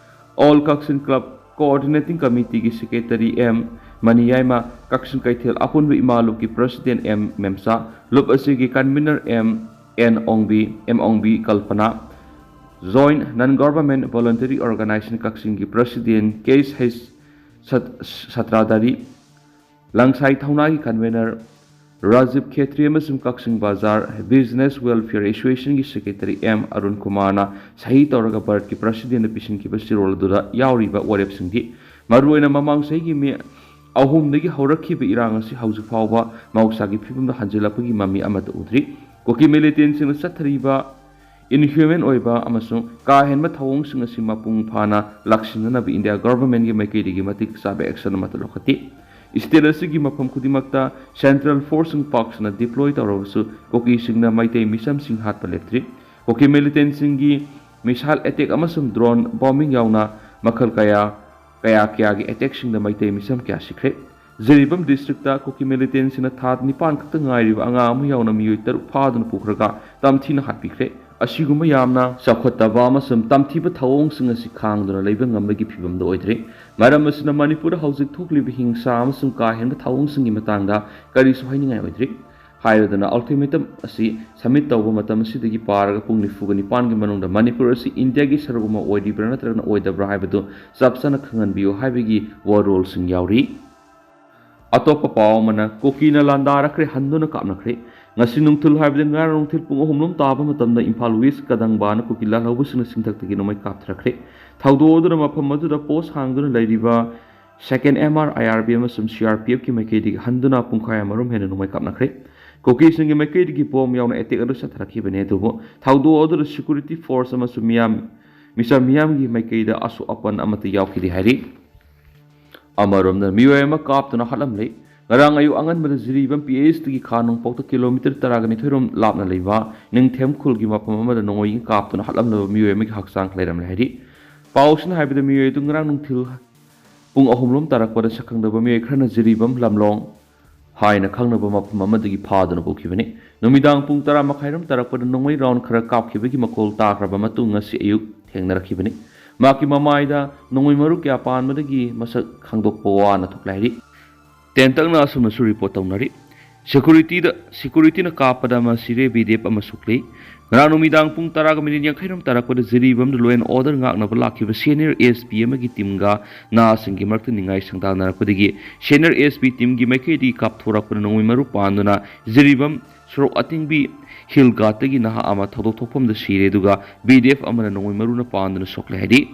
All Kakching Club Coordinating Committeeꯒꯤ secretary M ꯃꯅꯤꯌꯥꯏꯃ, ꯀꯛꯆꯤꯡ ꯀꯩꯊꯦꯜ ꯑꯄꯨꯟꯕ ꯏꯃꯥ ꯂꯨꯞꯀꯤ president M ꯃꯦꯝꯆꯥ, ꯂꯨꯞ ꯑꯁꯤꯒꯤ convener M N ꯑꯣꯡꯕꯤ, M ꯑꯣꯡꯕꯤ ꯀꯜꯄꯅꯥ, Joint Non Government Voluntary Organization ꯀꯛꯆꯤꯡꯒꯤ president K H ꯁꯠ-, ꯁꯇ꯭ꯔꯥꯗꯥꯔꯤ, ꯂꯪꯁꯥꯏ ꯊꯧꯅꯥꯒꯤ convener ꯔꯥꯖꯤꯕ ꯈꯦꯇ꯭ꯔꯤ ꯑꯃꯁꯨꯡ ꯀꯛꯆꯤꯡ ꯕꯖꯥꯔ business welfare ꯑꯦꯁꯣꯁꯤꯌꯦꯁꯟꯒꯤ secretary M Arun ꯀꯨꯃꯥꯔꯅ ꯁꯍꯤ ꯇꯧꯔꯒ ꯚꯥꯔꯠꯀꯤ ꯄ꯭ꯔꯁꯤꯗꯦꯟꯗ ꯄꯤꯁꯤꯟꯈꯤꯕ ꯆꯦꯔꯣꯜ ꯑꯗꯨꯗ ꯌꯥꯎꯔꯤꯕ ꯋꯥꯔꯦꯞꯁꯤꯡꯗꯤ ꯃꯔꯨꯑꯣꯏꯅ ꯃꯃꯥꯡ ꯆꯍꯤꯒꯤ ꯃꯦ ꯑꯍꯨꯝꯗꯒꯤ ꯍꯧꯔꯛꯈꯤꯕ ꯏꯔꯥꯡ ꯑꯁꯤ ꯍꯧꯖꯤꯛ ꯐꯥꯎꯕ ꯃꯍꯧꯁꯥꯒꯤ ꯐꯤꯕꯝꯗ ꯍꯟꯖꯤꯜꯂꯛꯄꯒꯤ ꯃꯃꯤ ꯑꯃꯠꯇ ꯎꯗ꯭ꯔꯤ꯫ ꯀꯨꯀꯤ ꯃꯤꯂꯤꯇꯦꯟꯁꯤꯡꯅ ꯆꯠꯊꯔꯤꯕ ꯏꯟꯍ꯭ꯌꯨꯃꯦꯟ ꯑꯣꯏꯕ ꯑꯃꯁꯨꯡ ꯀꯥ ꯍꯦꯟꯕ ꯊꯧꯑꯣꯡꯁꯤꯡ ꯑꯁꯤ ꯃꯄꯨꯡ ꯐꯥꯅ ꯂꯥꯛꯁꯤꯟꯅꯅꯕ ꯏꯟꯗꯤꯌꯥ ꯒꯚꯔꯟꯃꯦꯟꯒꯤ ꯃꯥꯏꯀꯩꯗꯒꯤ ꯃꯇꯤꯛ ꯆꯥꯕ ꯑꯦꯛꯁꯟ ꯑꯃꯠꯇ ꯂꯧꯈꯠꯇꯦ꯫ ꯁ꯭ꯇꯦꯠ ꯑꯁꯤꯒꯤ ꯃꯐꯝ ꯈꯨꯗꯤꯡꯃꯛꯇ ꯁꯦꯟꯇ꯭ꯔꯦꯜ ꯐꯣꯔꯁꯁꯤꯡ ꯄꯥꯛ ꯁꯟꯅ ꯗꯤꯄ꯭ꯂꯣꯏ ꯇꯧꯔꯕꯁꯨ ꯀꯨꯀꯤꯁꯤꯡꯅ ꯃꯩꯇꯩ ꯃꯤꯆꯝꯁꯤꯡ ꯍꯥꯠꯄ ꯂꯦꯞꯇ꯭ꯔꯤ꯫ ꯀꯨꯀꯤ ꯃꯤꯂꯤꯇꯦꯟꯁꯤꯡꯒꯤ ꯃꯤꯁꯥꯏꯜ ꯑꯦꯇꯦꯛ ꯑꯃꯁꯨꯡ ꯗ꯭ꯔꯣꯟ ꯕꯣꯝꯕꯤꯡ ꯌꯥꯎꯅ ꯃꯈꯜ ꯀꯌꯥ ꯀꯌꯥ ꯀꯌꯥꯒꯤ ꯑꯦꯇꯦꯛꯁꯤꯡꯗ ꯃꯩꯇꯩ ꯃꯤꯆꯝ ꯀꯌꯥ ꯁꯤꯈ꯭ꯔꯦ꯫ ꯖꯤꯔꯤꯕꯥꯝ ꯗꯤꯁꯇ꯭ꯔꯤꯛꯇ ꯀꯨꯀꯤ ꯃꯤꯂꯤꯇꯦꯟꯁꯤꯡꯅ ꯊꯥ ꯅꯤꯄꯥꯟ ꯈꯛꯇ ꯉꯥꯏꯔꯤꯕ ꯑꯉꯥꯡ ꯑꯃ ꯌꯥꯎꯅ ꯃꯤꯑꯣꯏ ꯇꯔꯨꯛ ꯐꯥꯗꯨꯅ ꯄꯨꯈ꯭ꯔꯒ ꯇꯝꯊꯤꯅ ꯍꯥꯠꯄꯤꯈ꯭ꯔꯦ꯫ ꯑꯁꯤꯒꯨꯝꯕ ꯌꯥꯝꯅ ꯆꯥꯎꯈꯠꯇꯕ ꯑꯃꯁꯨꯡ ꯇꯝꯊꯤꯕ ꯊꯧꯑꯣꯡꯁꯤꯡ ꯑꯁꯤ ꯈꯥꯡꯗꯨꯅ ꯂꯩꯕ ꯉꯝꯕꯒꯤ ꯐꯤꯕꯝꯗ ꯑꯣꯏꯗ꯭ꯔꯤ꯫ ꯃꯔꯝ ꯑꯁꯤꯅ ꯃꯅꯤꯄꯨꯔꯗ ꯍꯧꯖꯤꯛ ꯊꯣꯛꯂꯤꯕ ꯍꯤꯡꯁꯥ ꯑꯃꯁꯨꯡ ꯀꯥ ꯍꯦꯟꯕ ꯊꯧꯑꯣꯡꯁꯤꯡꯒꯤ ꯃꯇꯥꯡꯗ ꯀꯔꯤꯁꯨ ꯍꯥꯏꯅꯤꯡꯉꯥꯏ ꯑꯣꯏꯗ꯭ꯔꯤ꯫ ꯍꯥꯏꯔꯗꯨꯅ ꯑꯜꯇꯤꯃꯦꯇꯝ ꯑꯁꯤ ꯁꯕꯃꯤꯠ ꯇꯧꯕ ꯃꯇꯝ ꯑꯁꯤꯗꯒꯤ ꯄꯥꯔꯒ ꯄꯨꯡ ꯅꯤꯐꯨꯒ ꯅꯤꯄꯥꯟꯒꯤ ꯃꯅꯨꯡꯗ ꯃꯅꯤꯄꯨꯔ ꯑꯁꯤ ꯏꯟꯗꯤꯌꯥꯒꯤ ꯁꯔꯨꯛ ꯑꯃ ꯑꯣꯏꯔꯤꯕ꯭ꯔꯥ ꯅꯠꯇ꯭ꯔꯒꯅ ꯑꯣꯏꯗꯕ꯭ꯔꯥ ꯍꯥꯏꯕꯗꯨ ꯆꯞ ꯆꯥꯅ ꯈꯪꯍꯟꯕꯤꯌꯨ ꯍꯥꯏꯕꯒꯤ ꯋꯥꯔꯣꯜꯁꯤꯡ ꯌꯥꯎꯔꯤ꯫ ꯑꯇꯣꯞꯄ ꯄꯥꯎ ꯑꯃꯅ, ꯀꯨꯀꯤꯅ ꯂꯥꯟꯗꯥꯔꯛꯈ꯭ꯔꯦ, ꯍꯟꯗꯨꯅ ꯀꯥꯞꯅꯈ꯭ꯔꯦ꯫ ꯉꯁꯤ ꯅꯨꯡꯊꯤꯜ ꯍꯥꯏꯕꯗꯤ ꯉꯔꯥꯡ ꯅꯨꯡꯊꯤꯜ ꯄꯨꯡ ꯑꯍꯨꯝ ꯂꯣꯝ ꯇꯥꯕ ꯃꯇꯝꯗ ꯏꯝꯐꯥꯜ ꯋꯦꯁ ꯀꯗꯪꯕꯥꯅ ꯀꯨꯀꯤ ꯂꯥꯜꯍꯧꯕꯁꯤꯡꯅ ꯆꯤꯡꯊꯛꯇꯒꯤ ꯅꯣꯡꯃꯩ ꯀꯥꯞꯊꯔꯛꯈ꯭ꯔꯦ꯫ ꯊꯧꯗꯣꯛ ꯑꯗꯨꯅ ꯃꯐꯝ ꯑꯗꯨꯗ ꯄꯣꯁ ꯍꯥꯡꯗꯨꯅ ꯂꯩꯔꯤꯕ ꯁꯦꯀꯦꯟ ꯑꯦꯝ ꯑꯥꯔ, ꯑꯥꯏ ꯑꯥꯔ ꯕꯤ ꯑꯃꯁꯨꯡ ꯁꯤ ꯑꯥꯔ ꯄꯤ ꯑꯦꯐꯀꯤ ꯃꯥꯏꯀꯩꯗꯒꯤ ꯍꯟꯗꯨꯅ ꯄꯨꯡꯈꯥꯏ ꯑꯃꯔꯣꯝ ꯍꯦꯟꯅ ꯅꯣꯡꯃꯩ ꯀꯥꯞꯅꯈ꯭ꯔꯦ꯫ ꯀꯨꯀꯤꯁꯤꯡꯒꯤ ꯃꯥꯏꯀꯩꯗꯒꯤ ꯕꯣꯝ ꯌꯥꯎꯅ ꯑꯦꯇꯦꯛ ꯑꯗꯨ ꯆꯠꯊꯔꯛꯈꯤꯕꯅꯤ, ꯑꯗꯨꯕꯨ ꯊꯧꯗꯣꯛ ꯑꯗꯨꯗ ꯁꯦꯀ꯭ꯌꯨꯔꯤꯇꯤ ꯐꯣꯔꯁ ꯑꯃꯁꯨꯡ ꯃꯤꯌꯥꯝ, ꯃꯤꯆꯝ ꯃꯤꯌꯥꯝꯒꯤ ꯃꯥꯏꯀꯩꯗ ꯑꯁꯣꯛ ꯑꯄꯟ ꯑꯃꯠꯇ ꯌꯥꯎꯈꯤꯗꯦ ꯍꯥꯏꯔꯤ꯫ ꯑꯃꯔꯣꯝꯗ ꯃꯤꯑꯣꯏ ꯑꯃ ꯀꯥꯞꯇꯨꯅ ꯍꯥꯠꯂꯝꯂꯦ꯫ ꯉꯔꯥꯡ ꯑꯌꯨꯛ ꯑꯉꯟꯕꯗ ꯖꯤꯔꯤꯕꯥꯝ ꯄꯤ ꯑꯩꯆ ꯇꯤꯒꯤ ꯈꯥ ꯅꯣꯡꯄꯣꯛꯇ ꯀꯤꯂꯣꯃꯤꯇꯔ ꯇꯔꯥꯒ ꯅꯤꯊꯣꯏ ꯔꯣꯝ ꯂꯥꯞꯅ ꯂꯩꯕ ꯅꯤꯡꯊꯦꯝ ꯈꯨꯜꯒꯤ ꯃꯐꯝ ꯑꯃꯗ ꯅꯣꯡꯃꯩꯅ ꯀꯥꯞꯇꯨꯅ ꯍꯥꯠꯂꯝꯂꯕ ꯃꯤꯑꯣꯏ ꯑꯃꯒꯤ ꯍꯛꯆꯥꯡ ꯂꯩꯔꯝꯂꯦ ꯍꯥꯏꯔꯤ꯫ ꯄꯥꯎꯁꯤꯅ ꯍꯥꯏꯕꯗ ꯃꯤꯑꯣꯏ ꯑꯗꯨ ꯉꯔꯥꯡ ꯅꯨꯡꯊꯤꯜ ꯄꯨꯡ ꯑꯍꯨꯝ ꯂꯣꯝ ꯇꯥꯔꯛꯄꯗ ꯁꯛꯈꯪꯗꯕ ꯃꯤꯑꯣꯏ ꯈꯔꯅ ꯖꯤꯔꯤꯕꯥꯝ ꯂꯝꯂꯣꯡ ꯍꯥꯏꯅ ꯈꯪꯅꯕ ꯃꯐꯝ ꯑꯃꯗꯒꯤ ꯐꯥꯗꯨꯅ ꯄꯨꯈꯤꯕꯅꯤ꯫ ꯅꯨꯃꯤꯗꯥꯡ ꯄꯨꯡ ꯇꯔꯥ ꯃꯈꯥꯏꯔꯣꯝ ꯇꯥꯔꯛꯄꯗ ꯅꯣꯡꯃꯩ ꯔꯥꯎꯟ ꯈꯔ ꯀꯥꯞꯈꯤꯕꯒꯤ ꯃꯈꯣꯜ ꯇꯥꯈ꯭ꯔꯕ ꯃꯇꯨꯡ ꯉꯁꯤ ꯑꯌꯨꯛ ꯊꯦꯡꯅꯔꯛꯈꯤꯕꯅꯤ꯫ ꯃꯍꯥꯛꯀꯤ ꯃꯃꯥꯏꯗ ꯅꯣꯡꯃꯩ ꯃꯔꯨ ꯀꯌꯥ ꯄꯥꯟꯕꯗꯒꯤ ꯃꯁꯛ ꯈꯪꯗꯣꯛꯄ ꯋꯥꯅ ꯊꯣꯛꯂꯦ ꯍꯥꯏꯔꯤ꯫ ꯇꯦꯟꯇꯛꯅ ꯑꯁꯨꯝꯅꯁꯨ ꯔꯤꯄꯣꯔꯠ ꯇꯧꯅꯔꯤ꯫ ꯁꯦꯀꯨꯔꯤꯇꯤꯗ ꯁꯦꯀꯨꯔꯤꯇꯤꯅ ꯀꯥꯞꯄꯗ ꯑꯃ ꯁꯤꯔꯦ, ꯕꯤ ꯗꯤ ꯑꯦꯐ ꯑꯃ ꯁꯣꯛꯂꯦ꯫ ꯉꯔꯥꯡ ꯅꯨꯃꯤꯗꯥꯡ ꯄꯨꯡ ꯇꯔꯥꯒ ꯃꯤꯅꯤꯠ ꯌꯥꯡꯈꯩꯔꯣꯝ ꯇꯥꯔꯛꯄꯗ ꯖꯤꯔꯤꯕꯥꯝꯗ law and order ꯉꯥꯛꯅꯕ ꯂꯥꯛꯈꯤꯕ ꯁꯦꯅꯤꯌꯔ ꯑꯦꯁ ꯄꯤ ꯑꯃꯒꯤ ꯇꯤꯝꯒ ꯅꯍꯥꯁꯤꯡꯒꯤ ꯃꯔꯛꯇ ꯅꯤꯡꯉꯥꯏ ꯁꯪꯗꯥꯅꯔꯛꯄꯗꯒꯤ ꯁꯦꯅꯤꯌꯔ ꯑꯦꯁ ꯄꯤ ꯇꯤꯝꯒꯤ ꯃꯥꯏꯀꯩꯗꯒꯤ ꯀꯥꯞꯊꯣꯔꯛꯄꯗ ꯅꯣꯡꯃꯩ ꯃꯔꯨ ꯄꯥꯟꯗꯨꯅ ꯖꯤꯔꯤꯕꯥꯝ ꯁꯣꯔꯣꯛ ꯑꯇꯤꯡꯕꯤ ꯍꯤꯜ ꯒꯥꯔꯗꯇꯒꯤ ꯅꯍꯥ ꯑꯃ ꯊꯧꯗꯣꯛ ꯊꯣꯛꯐꯝꯗ ꯁꯤꯔꯦ, ꯑꯗꯨꯒ ꯕꯤ ꯗꯤ ꯑꯦꯐ ꯑꯃꯅ ꯅꯣꯡꯃꯩ ꯃꯔꯨꯅ ꯄꯥꯟꯗꯨꯅ ꯁꯣꯛꯂꯦ ꯍꯥꯏꯔꯤ꯫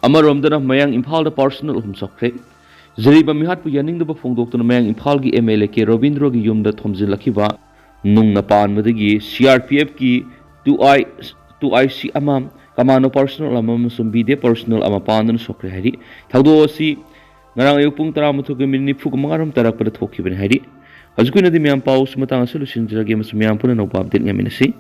ꯑꯃꯔꯣꯝꯗꯅ ꯃꯌꯥꯡ ꯏꯝꯐꯥꯜꯗ ꯄꯥꯔꯁꯣꯅꯦꯜ ꯑꯍꯨꯝ ꯁꯣꯛꯈ꯭ꯔꯦ꯫ ꯖꯤꯔꯤꯕꯥꯝ ꯃꯤꯍꯥꯠꯄꯨ ꯌꯥꯅꯤꯡꯗꯕ ꯐꯣꯡꯗꯣꯛꯇꯨꯅ ꯃꯌꯥꯡ ꯏꯝꯐꯥꯜꯒꯤ ꯑꯦꯝ ꯑꯦꯜ ꯑꯦ ꯀꯦ ꯔꯣꯕꯤꯟꯗ꯭ꯔꯣꯒꯤ ꯌꯨꯝꯗ ꯊꯣꯝꯖꯤꯜꯂꯛꯈꯤꯕ ꯅꯨꯡꯅ ꯄꯥꯟꯕꯗꯒꯤ ꯁꯤ ꯑꯥꯔ ꯄꯤ ꯑꯦꯐꯀꯤ two I two I C ꯑꯃ, ꯀꯃꯥꯟꯗꯣ ꯄꯥꯔꯁꯣꯅꯦꯜ ꯑꯃ ꯑꯃꯁꯨꯡ ꯕꯤ ꯗꯤ ꯑꯦꯐ ꯄꯥꯔꯁꯣꯅꯦꯜ ꯑꯃ ꯄꯥꯟꯗꯨꯅ ꯁꯣꯛꯈ꯭ꯔꯦ ꯍꯥꯏꯔꯤ꯫ ꯊꯧꯗꯣꯛ ꯑꯁꯤ ꯉꯔꯥꯡ ꯑꯌꯨꯛ ꯄꯨꯡ ꯇꯔꯥꯃꯥꯊꯣꯏꯒ ꯃꯤꯅꯤꯠ ꯅꯤꯐꯨꯒ ꯃꯉꯥꯔꯣꯝ ꯇꯥꯔꯛꯄꯗ ꯊꯣꯛꯈꯤꯕꯅꯤ ꯍꯥꯏꯔꯤ꯫ ꯍꯧꯖꯤꯛꯀꯤ ꯑꯣꯏꯅꯗꯤ ꯃꯌꯥꯝ ꯄꯥꯎꯁꯤ ꯃꯇꯥꯡ ꯑꯁꯤꯗ ꯂꯣꯏꯁꯤꯟꯖꯔꯒꯦ ꯑꯃꯁꯨꯡ ꯃꯌꯥꯝ ꯄꯨꯟꯅ ꯑꯅꯧꯕ ꯑꯞꯗꯦꯠ ꯉꯥꯏꯃꯤꯟꯅꯁꯤ꯫